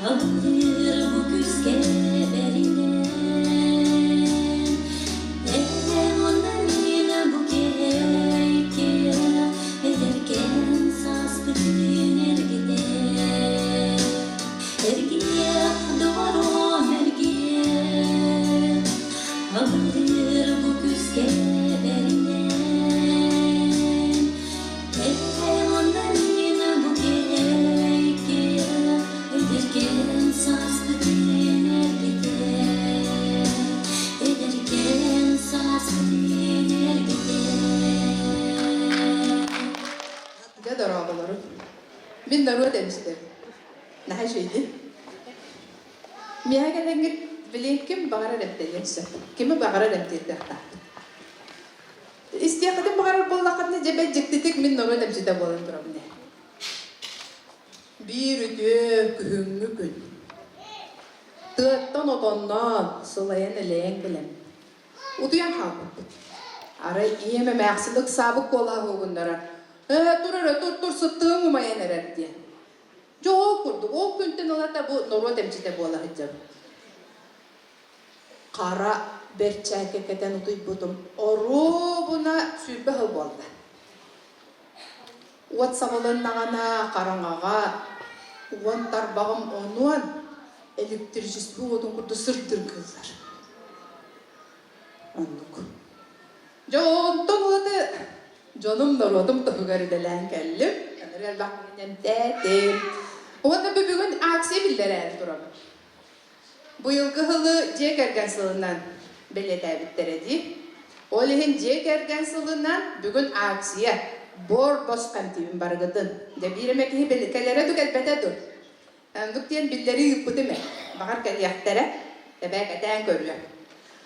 Абылыыр бу күүскэ бэринэн Эн уонна мин бу кэккэ эдэркээн сааспытын эргитэн Эргиэх, доҕорум, эргиэх, абылыыр бу күүскэ бэринэн Эн уонна мин бу кэккэ эдэркээн сааспытын эргитэн Эдэркээн сааспытын эргитэн Дьэ дорооболорун. Мин норуот эмчитэ. Наһаа үчүгэйдик. Миэхэ кэлэҥҥит били ким баҕарар эмтэниэн сөп. Кими баҕарар эмтиэхтээхпит. Истиэххитин баҕарар буоллаххытына, дьэ бэл дьиктитик мин норуот эмчитэ буолан турабын ээ. Биир үтүө күһүҥҥү күн. Тыаттан отонноон, сылайан-элэйэн кэлэн, утуйан хаалбыппыт. Арай ийэм эмээхсин ыксаабыт куолаһа уһугуннарар: «Ээ, тур эрэ, тур-тур, сыттыгыҥ умайан эрэр» диэн. Дьэ ол курдук, ол күнтэн ылата бу норуот эмчитэ буола сылдьабын. Хара бэрчээккэ кэтэн утуйбутум оруобуна 20 сыл буолла. Уот сабылыннаҕына хараҥаҕа уон тарбаҕым онуон электричество уотун курдук сырдыргыыллар. Оннук. Дьэ онтон ылата дьонум, норуотум туһугар үлэлээн кэллим. Ынырык элбэх эмтээтим. Уонна бүгүн акция биллэрээри турабын. Быйылгы сылы дьиэ кэргэн сылынан бэлиэтээбиттэрэ дии. Ол иһин дьиэ кэргэн сылынан бүгүн акция бор босхо эмтиибин барыгытын. Дьэ биир эмэ киһи кэлэрэ ду кэлбэтэ ду. Оннук диэн биллэрии ыыппытым ээ. Баҕар кэлиэхтэрэ, тэбээ кэтээн көрүө.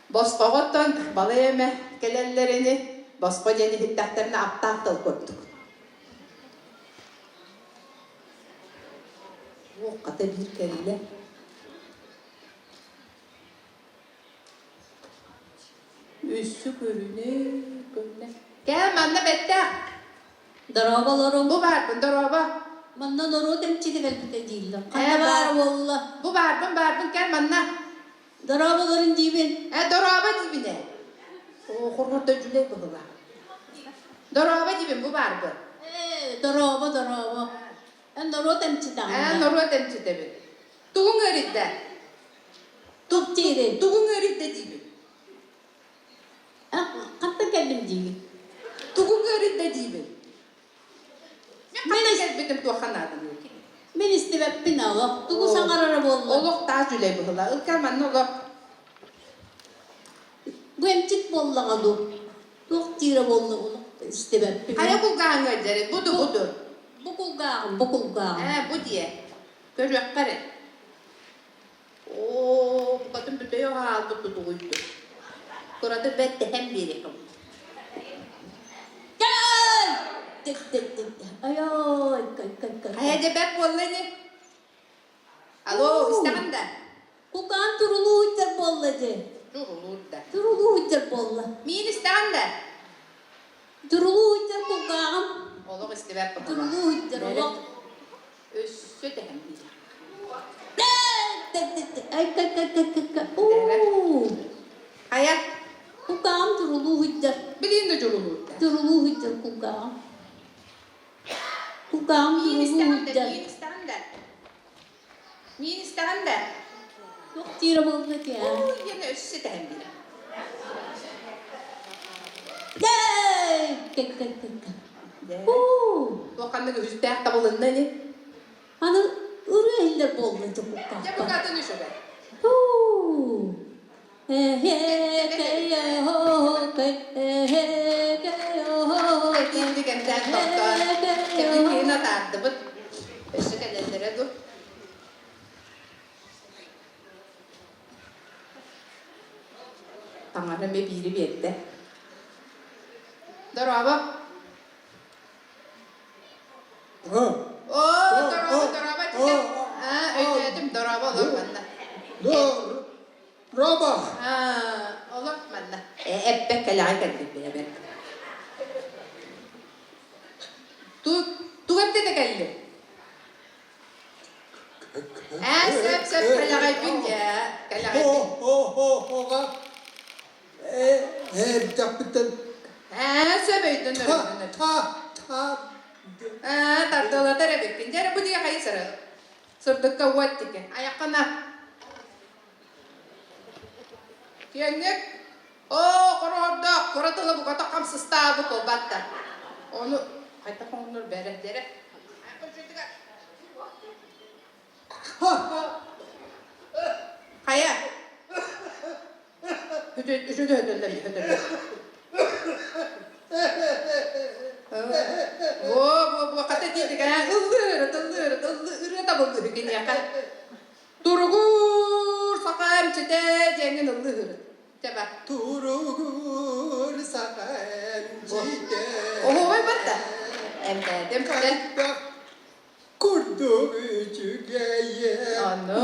Босхоҕоттон балай эмэ кэлэллэрини босхо диэн иһиттэхтэринэ аптаах тыл курдук. Уох, хата биир кэллэ. Өссө көрүнэ, көрүнэ. Кэл манна бэттээх. Дорооболорум. Бу баарбын, дорообо. Манна норуот эмчитэ кэлбитэ дииллэр. Ээ, Ханна баар. баар буолла? Бу баарбын, баарбын, кэл манна. Дорооболорун диибин. Ээ, дорообо диибин ээ. Оо, хоргордо дьүлэй быһыылаах. Дорообо диибин, бу баарбын. Ээ, дорообо, дорообо. Эн норуот эмчитэ Ээ, анда. норуот эмчитэбин. Тугуҥ ыарыйда? Тук диирин. Тугуҥ ыарыйда диибин. Хантан кэллим диигин? Тугуҥ ыарыйда диибин. Мин Мин хантан кэлбитим туохха нааданы Мин истибэппин олох. Тугу саҥарара буолла? Олох таас дьүлэй быһыла. Ылка манна олох. Бу эмчит буоллаҕа дуу? Туох диирэ буолла олох? Истибэппин. Хайа кулгааҕыҥ ыалдьарый? Буду, буду. Бу кулгааҕым, бу кулгааҕым. Ээ, бу диэ. Көрүөххэ эрэ. Оо, букатын бүтэй хаалбыт тутугуйду. Кырата бэрт тэһэн биэриэххэ. Ай-ой, кай кай кай. Хайа дьэ бэрт буолла ини. Алло, истэҕин да? Кукаан турулуу ыйтар буолла дьэ. Турулуур да. Турулуу ыйтар буолла. Миин истэҕин да? Турулуу ыйтар кулгааҕым. Олох истибэт баҕалаах. Турулуу ыйтар олох. Өссө тэһэн биир. Ай кай кай кай кай кай. Уу. Хайа? Кулгааҕым турулуу ыйтар. Билиин да дьурулуур да. Турулуу ыйтар кулгааҕым. Кулгааҕым Миин турулуу истэҕин да, ыйтар. миин истэҕин да. Миин истэҕин да? Туох диирэ буолла диэ? Ууй диэн өссө тэһэн биэрэ. Кэй кэй кэй кэй. Уу. Туох ханнык үһүстээх табылынна ини? Аны ырыа иһиллэр буолла Дьэ дьокууккаахха. букатын үчүгэй. Уу. Этиинди кэмтээн тохтоон, кэбин киһини атаардыбыт. Өссө кэлэллэрэ дуу? Таҥара эмиэ биири биэрдэ. Дорообо. Оо, дорообо, дорообо, этитэ. Аа, өйдөөтүм, дорообо, олор манна. Роба! Аа, олор манна. Эппэк кэлэҕэ кэлбит бэйэбэр. Ту тугу эптэтэ кэлли? Ээ, сөп, сөп, кэлэҕэйбин дьэ, кэлэҕэйбин. Хо-хо-хо-хоҕа эрдэхпиттэн Ээ, сөп өйдөнөр, та өйдөнөр. та та Ээ, тардыалатар эбиккин. Дьэ, эрэ бу диэки хайы сыры. Сырдыкка уот тики. Айаххына. Киэҥник Оо, хороһордоох, кыра тыла буката хамсыстаабыт буолбатта. Ону хайдах оҥнор бэрэ дэрэ. Хайа? Үчүгэй өтөллөр, өтөллөр. Во, во, во, хата диэтик, ээ, ыллыыр, ыллыыр, ыллыыр, ырыа табыллыыр киниэхэ. Туругур саха эмчитэ диэҥҥин ыллыыр. Тэбэ. Туругур саха эмчитэ. Оһуобай барда. Эмтээтим. Хайдах курдук үчүгэйэ. Ону.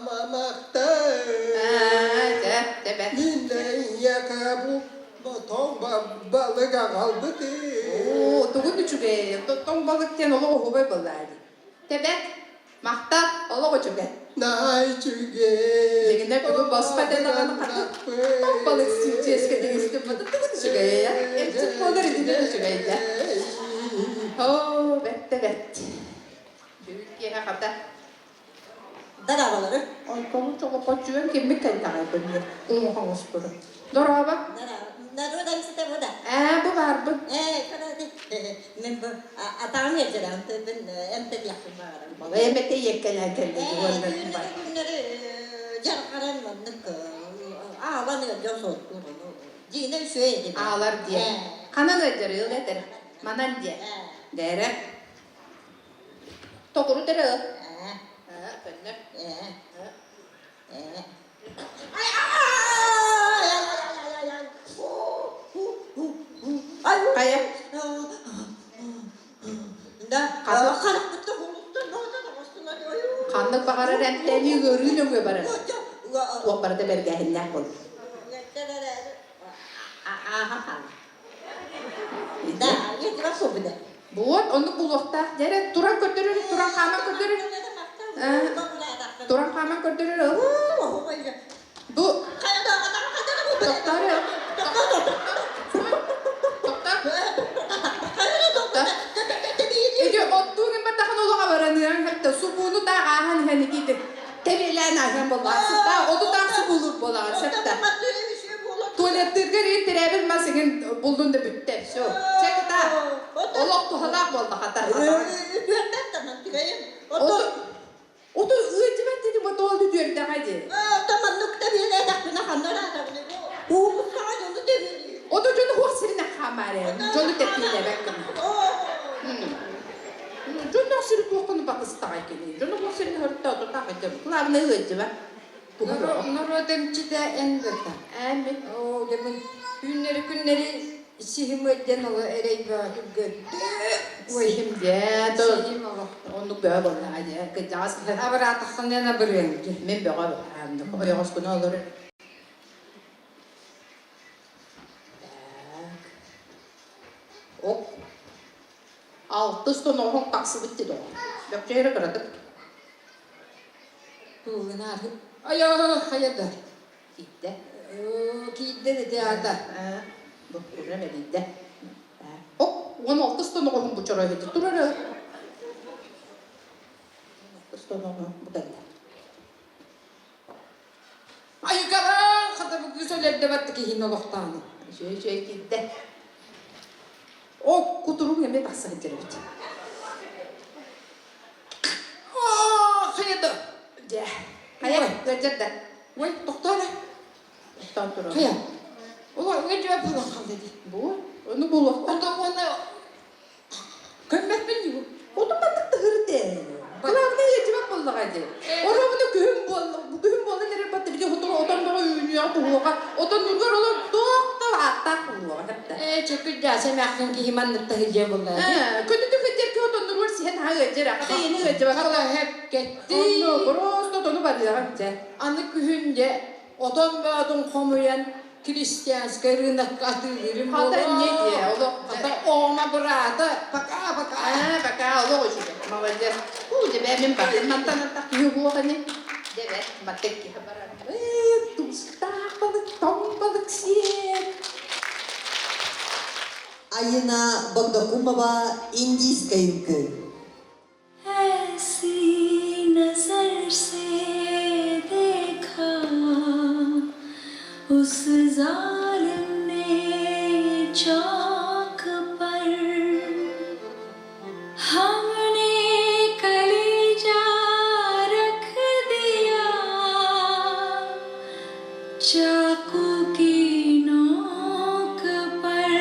Мамахтай. Дьэ, тэбэ. Мин эйиэхэ бу тоҥ балык аҕалбытым. Оо, тугун үчүгэй. Тоҥ балык диэн олох оһуобай буоллаа дии. Тэбэт. Махтал, олох үчүгэй. Наһаа үчүгэй. Дьигинэ бүгүн босхо этэн даҕаны хата тоҥ балык сүүчүөскэ тигистим тугун үчүгэй ээ. Эмчит буолар итинэн үчүгэй да. Оо, бэттэ бэт. Бүгүн киэһэ хата. Дарабалары. Онтон чолопоччуйан киммит кэлтэҕэй бөннөр. Уҥуох оҥостуру. Дорообо. Народа эмсите бу да. Ээ, бу баарбын. Ээ, көрөдү. Мен бу атаҕым эрдэрэн тыыбын эмтэтиэхпин баҕарам. Балай эмэтэ иэккэлээн кэллэ Ээ, түүннэри күннэри дьарҕаран маннык аалан ыалдьан суоттуур ону. Дьиҥинэ үчүгэй этим. Аалар диэ. Ханан ыалдьар ыл этэр. Манан диэ. Дээрэ. Токуру тэрэ ыл. Ээ. Көннөр. Ээ. Ээ. Хайа? Ханнык баҕарар эмтээнии ыарыы нөҥүө барар. Туох барыта бэргээһиннээх буолар. Ааһа хаалар. Буот, оннук булуохтаах. Дьэ туран көрдөрөр, туран хааман көрдөрөр. Туран хааман көрдөрөр. Бу тохтоор Тохтоор. Ити оттуугун бардахын олоҕо бараныаҥ хэттэ субууну таах ааһан иһэн икиити тэбиэлээн ааһан буоллаҕа сыттаах оту таах субуулуур буолаҕын сэптэ туалеттыыргар иин тирээбил мас иҥин буллун да бүттэ все чэ кытаа олох туһалаах буолла хата Ото ыалдьыбат дии вот ол үтүөрдэҕэ дии. Ото дьону хуох сиринэ хаамаары дьону тэбиэлиир. Дьонноох сири туоххун батыстаҕай кини. Дьону туох сирин хөртөө тутаах этим. Главное ыалдьыба. Норуот эмчитэ эн быта. Эн мин. Оо, дьэ күннэри күннэри сиһим ыалдьан оло эрэй бөҕөтүк көрдө. Сиһим дьэ, Сиһим олох. Оннук бөҕө буоллаҕа дьэ. Кырдьаҕас киһи. Абыраатаххына абырыаҥ. Мин бөҕө ойоҕоскуна олорор. Так. Ок. Алтыс тоноҕоһуҥ тахсыбыт дии доҕор. Бөкчөйөрө кыратык. Тугунаар. Айа, хайа да. Киирдэ. Киирдэ да аата. Бу уран эбийдэ. Ок, 16 тоноҕоһуҥ бу чорой турар. Алтыс тоноҕоһуҥ бу кэллэ. Айыкалаах хата бу кыыс өлөрдө баттык киһини олохтоон. Үчүгэй үчүгэй киирдэ. О, кутуруҥ эмиэ тахса сылдьар эбит. Оо, хайа да. Дьэ, хайа, ыалдьар да. Ой, тохтоо эрэ. Тохтоон турар. Хайа. Ола, ыалдьыбат буолан хаалла дии. Бу, ону буолуохтаах. Онтон уонна Көммөппүн дии. Отун маннык тыһырды. Главное ыалдьыбат буоллаҕа дии. Оромуну күһүн буолла, күһүн буолан эрэр батта били отон отон бөҕө үүнүөҕэ туһуоҕа. Отон нургар олор туох да ааттаах буолуоҕа хэптэ. Ээ, чөкүрдээсэ эмээххин киһи маннык таһыдьа буолла. Ээ, күнүтү кыдьар ки отон нургар сиһэн аһа ыалдьар, хата иени ыалдьыбат. Хата хэпкэтти. Онно просто отону барыаҕа дьэ. Аны күһүн дьэ отон бөҕөтүн хомуйан крестьянскай рынокка атыылыырым Хата не диэ, олох Хата оҕома быраата пока-пока. Аа, пока олох үчүгэй. Молодец. Уу, дьэ бээ мин бардым мантан антах киһи уһуох ини. Дьэ бээ, маттык киһи барар. Ээ, туустаах балык, тоҥ балык сиэн. Айына Богдокумова индийскэй үҥкүү. ऐसी नजर से देखा उस जालिम ने चौक पर हमने कलेजा रख दिया चाकू की नोक पर।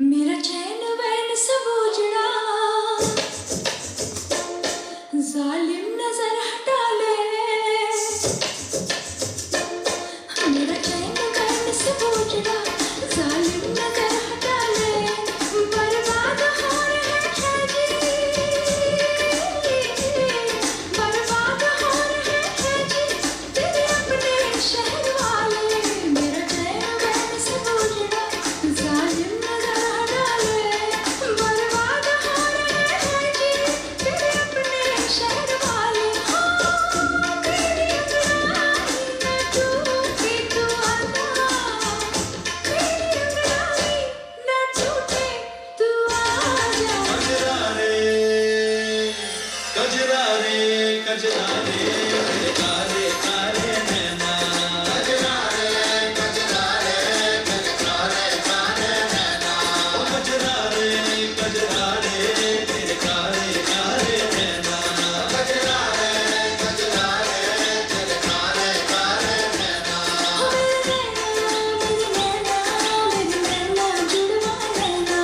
मेरा चैन वैन सब उजड़ा, जालिम नजर हटा ले। मेरा चैन वैन सब उजड़ा, जालिम नजर हटा ले। बर्बाद हो रहे हैं जी, बर्बाद हो रहे हैं जी तेरे अपने शहर वाले। मेरा चैन वैन सब उजड़ा, जालिम नजर हटा ले। बर्बाद हो रहे हैं जी तेरे अपने शहर वाले। हाँ तेरी अंगड़ाई न टूटे तू आजा, मेरी अंगड़ाई न टूटे तू आजा। हो मेरे नैना, मेरे नैना, मेरे नैना जुड़वा नैना।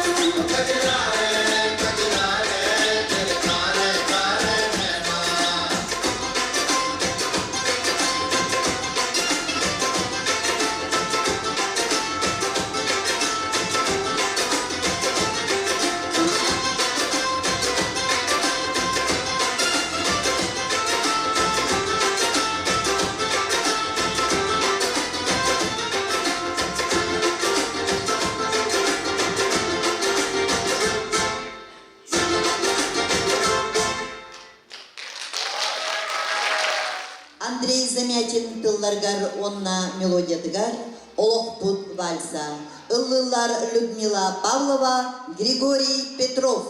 Андрей Замятин тылларыгар уонна мелодиятыгар Олохпут вальса. Ыллыыллар Людмила Павлова, Григорий Петров.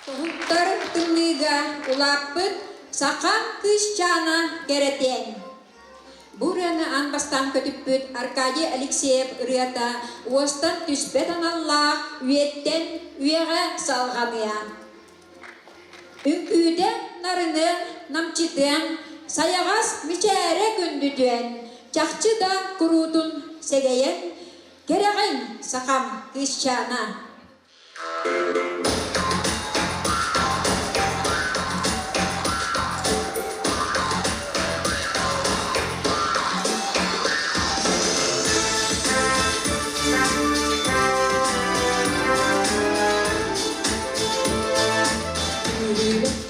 Тоһуттар тымныыга улааппыт саха кыысчаана кэрэтиэн. Бу ырыаны аан бастаан көтүппүт Аркадий Алексеев ырыата уостан түспэт аналлаах үйэттэн үйэҕэ салҕаныа. Үҥкүүтэ нарыныан, намчытыан, сайаҕас мичээрэ күндүтүөн, чахчы да куруутун сэгэйэн, кэрэҕин сахам кыысчаана.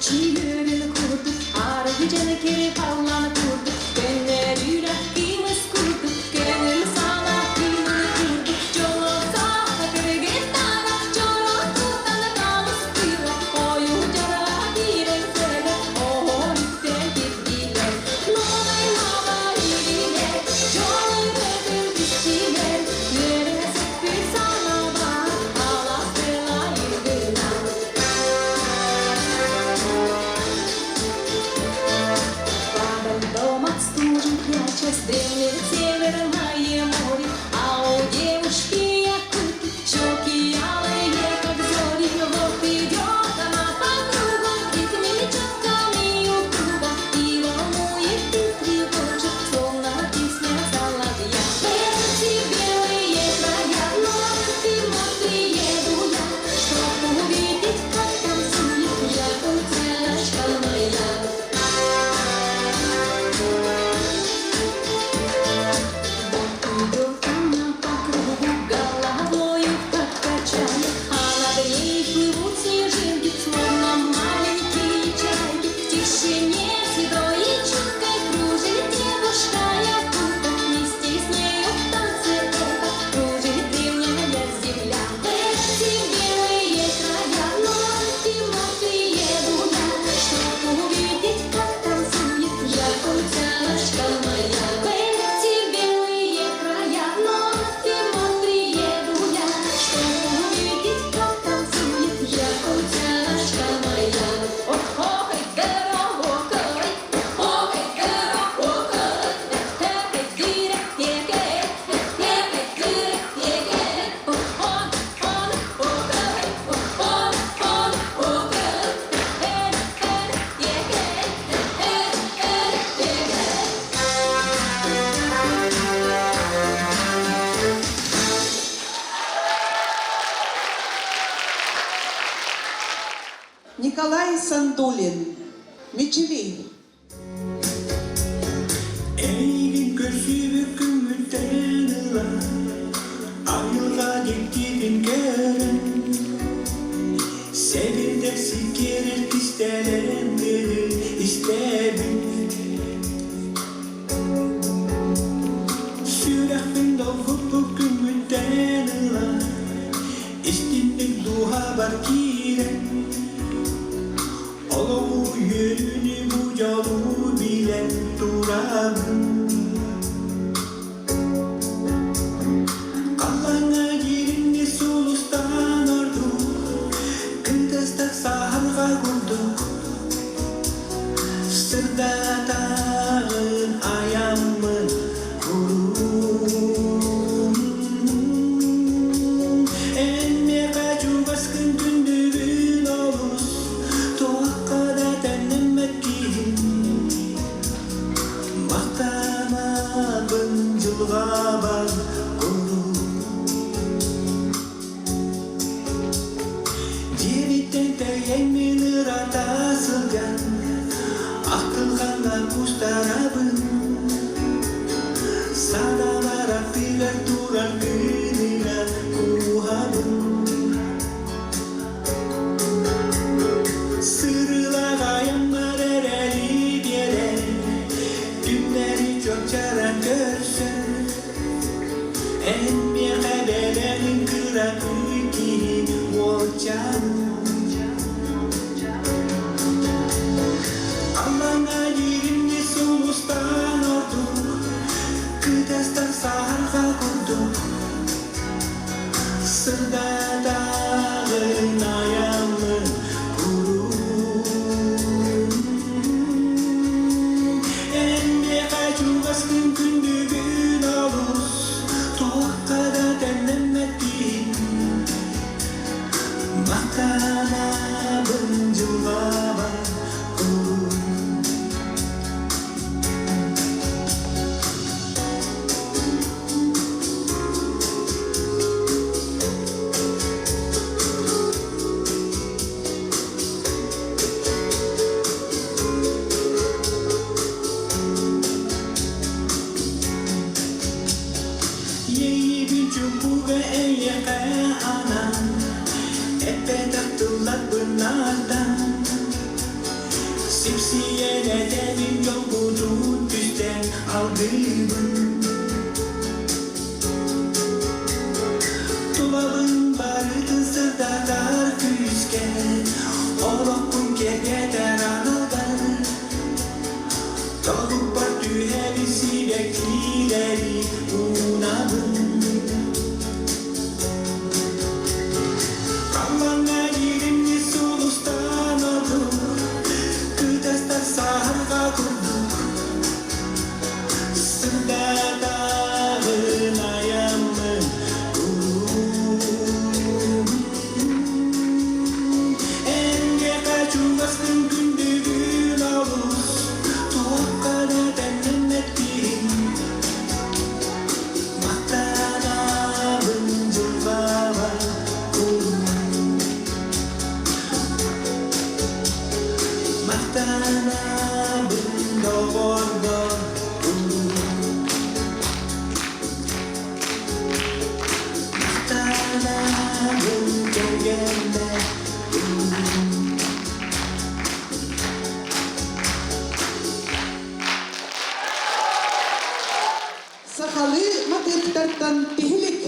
Чиһүрүн курдук, аргы дьаны кири халланы курдук, көннөрүүлэх кимыс курдук, көҥүл саала кыымын курдук, дьоло сааха көргөн. Мичили. Эйигин көрсүбүт күммүттэн ыла айылҕа дьиктитин көрөн Сэбирдэх сиккиэрэр кистэлэҥ тыаһы истэбин Сүрэхпин долгуппут күммүттэн ыла истинник дууһабар киирэн Олоҕу үөрүүнү бу дьолу билэн турабын Халлааҥҥа дьиримни сулустан ордук Кытыстах саһарҕа курдук Сырдатаҕын айаммын куруум Эн миэхэ чугаскын күндүгүн олус Туохха да тэннэммэт киһим Махтанабын дьылҕабар куруук Дьиэбиттэн тэйэн мин ырата сылдьан Ахтылҕаҥҥа кустарабын Санаабар аттыгар турар күнүгэр кууһабын Сырыылаах айаммар эрэли биэрэн Күннэри чуопчаран көрсөн Эн миэхэ бэлэҕиҥ кыракый киһи уолчаан Аллаҥа дьиримни сулустан ордук Кытастан саһарҕа курдук Сырдатаҕын айаммын куруук Эн миэхэ чугаскын күндүгүн олус Туохха да тэннэммэт киһим Махтанабын дьылҕабар куруук Иэйиибин чуҥкуга эйиэхэ анаан Эппэтэх тылларбын Сипсийэн этэбин дьолбутун түстээн алгыыбын Тулабын барытын сырдатар күүскэ Олохпун киэргэтэр аналбар Тобукпар түһэбин сибэккилэри уунабын Халлааҥҥа дьиримни сулустан ордук Кытастар саһарҕа курдук Сырдатаҕын айаммын куруук Эн миэхэ чугастын күндүгүн олус Туохха да тэннэммэт киһим Махтанабын дьылҕабар куруук Махтанабын доҕорбор куруук Махтанабын кэргэммэр куруук Сахалыы матыыптартан тиһилик.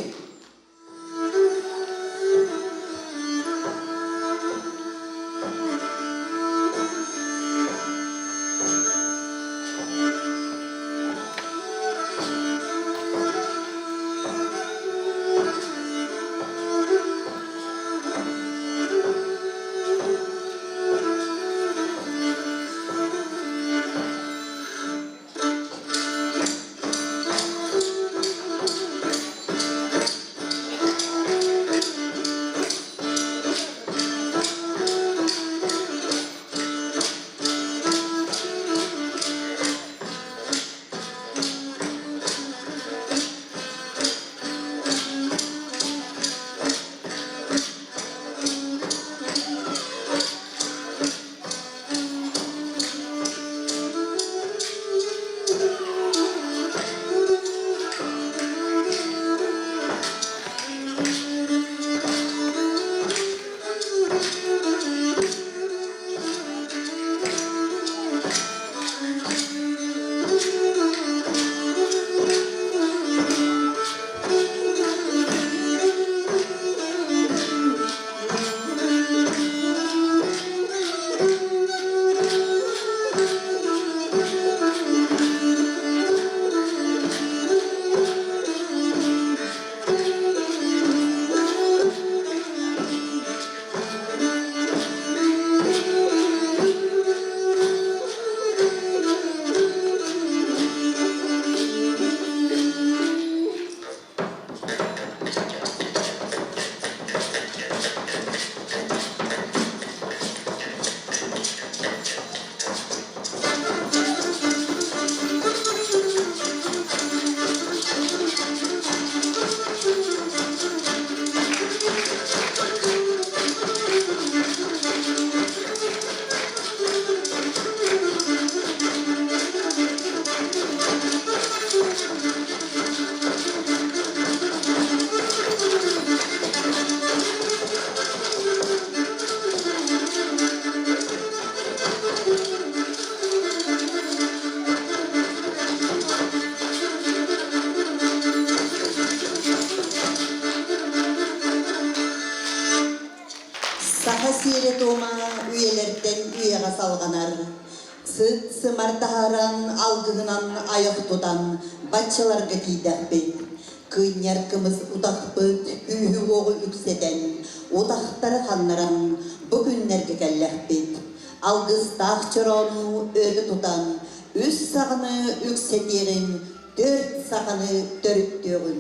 Сыт-сымар таһааран, алгыһынан айах тутан баччаларга тиийдэхпит. Кыынньар кымыс утахпыт күүһү-уоҕу үксэтэн, утахтары ханнаран бу күннэргэ кэллэхпит. Алгыстаах чороону өрө тутан, үс саҕаны үксэтиэҕиҥ, төрт саханы төрүттүөҕүҥ.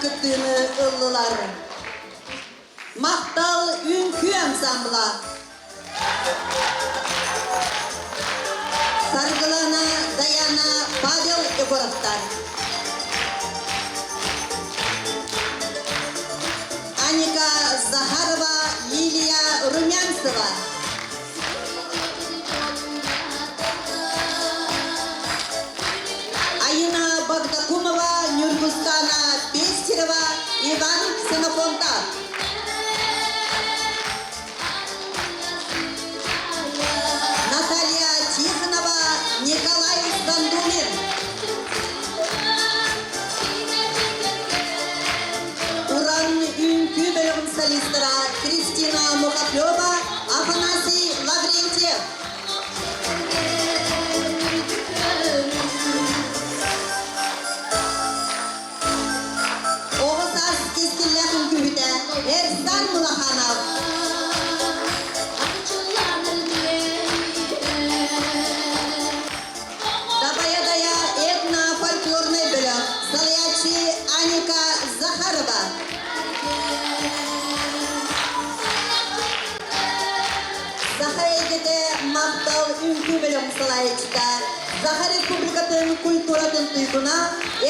кыттыыны ыллылар. Махтал үҥкүү ансамбла. Саргылана, Даяна, Павел Егоровтар. Аника Захарова, Лилия Румянцева. Айына Багдакумова, Нюргустана Пестерова, Иван Ксенофонтов. Наталья Тихонова, Николай Сандулин. Уран үҥкүү бөлөҕүн солистара Кристина Мухоплева, Афанасий Лаврентьев. Оҕо саас кэскиллээх үҥкүүһүтэ Эрсан Мулаханов. Дабайа-дая этно-фольклорнай бөлөх салайааччы Аника Захарова. Саха эйгэтэ махтал үҥкүү бөлөх салайааччыта Саха Республикатын культуратын туйгуна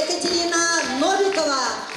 Екатерина Новикова.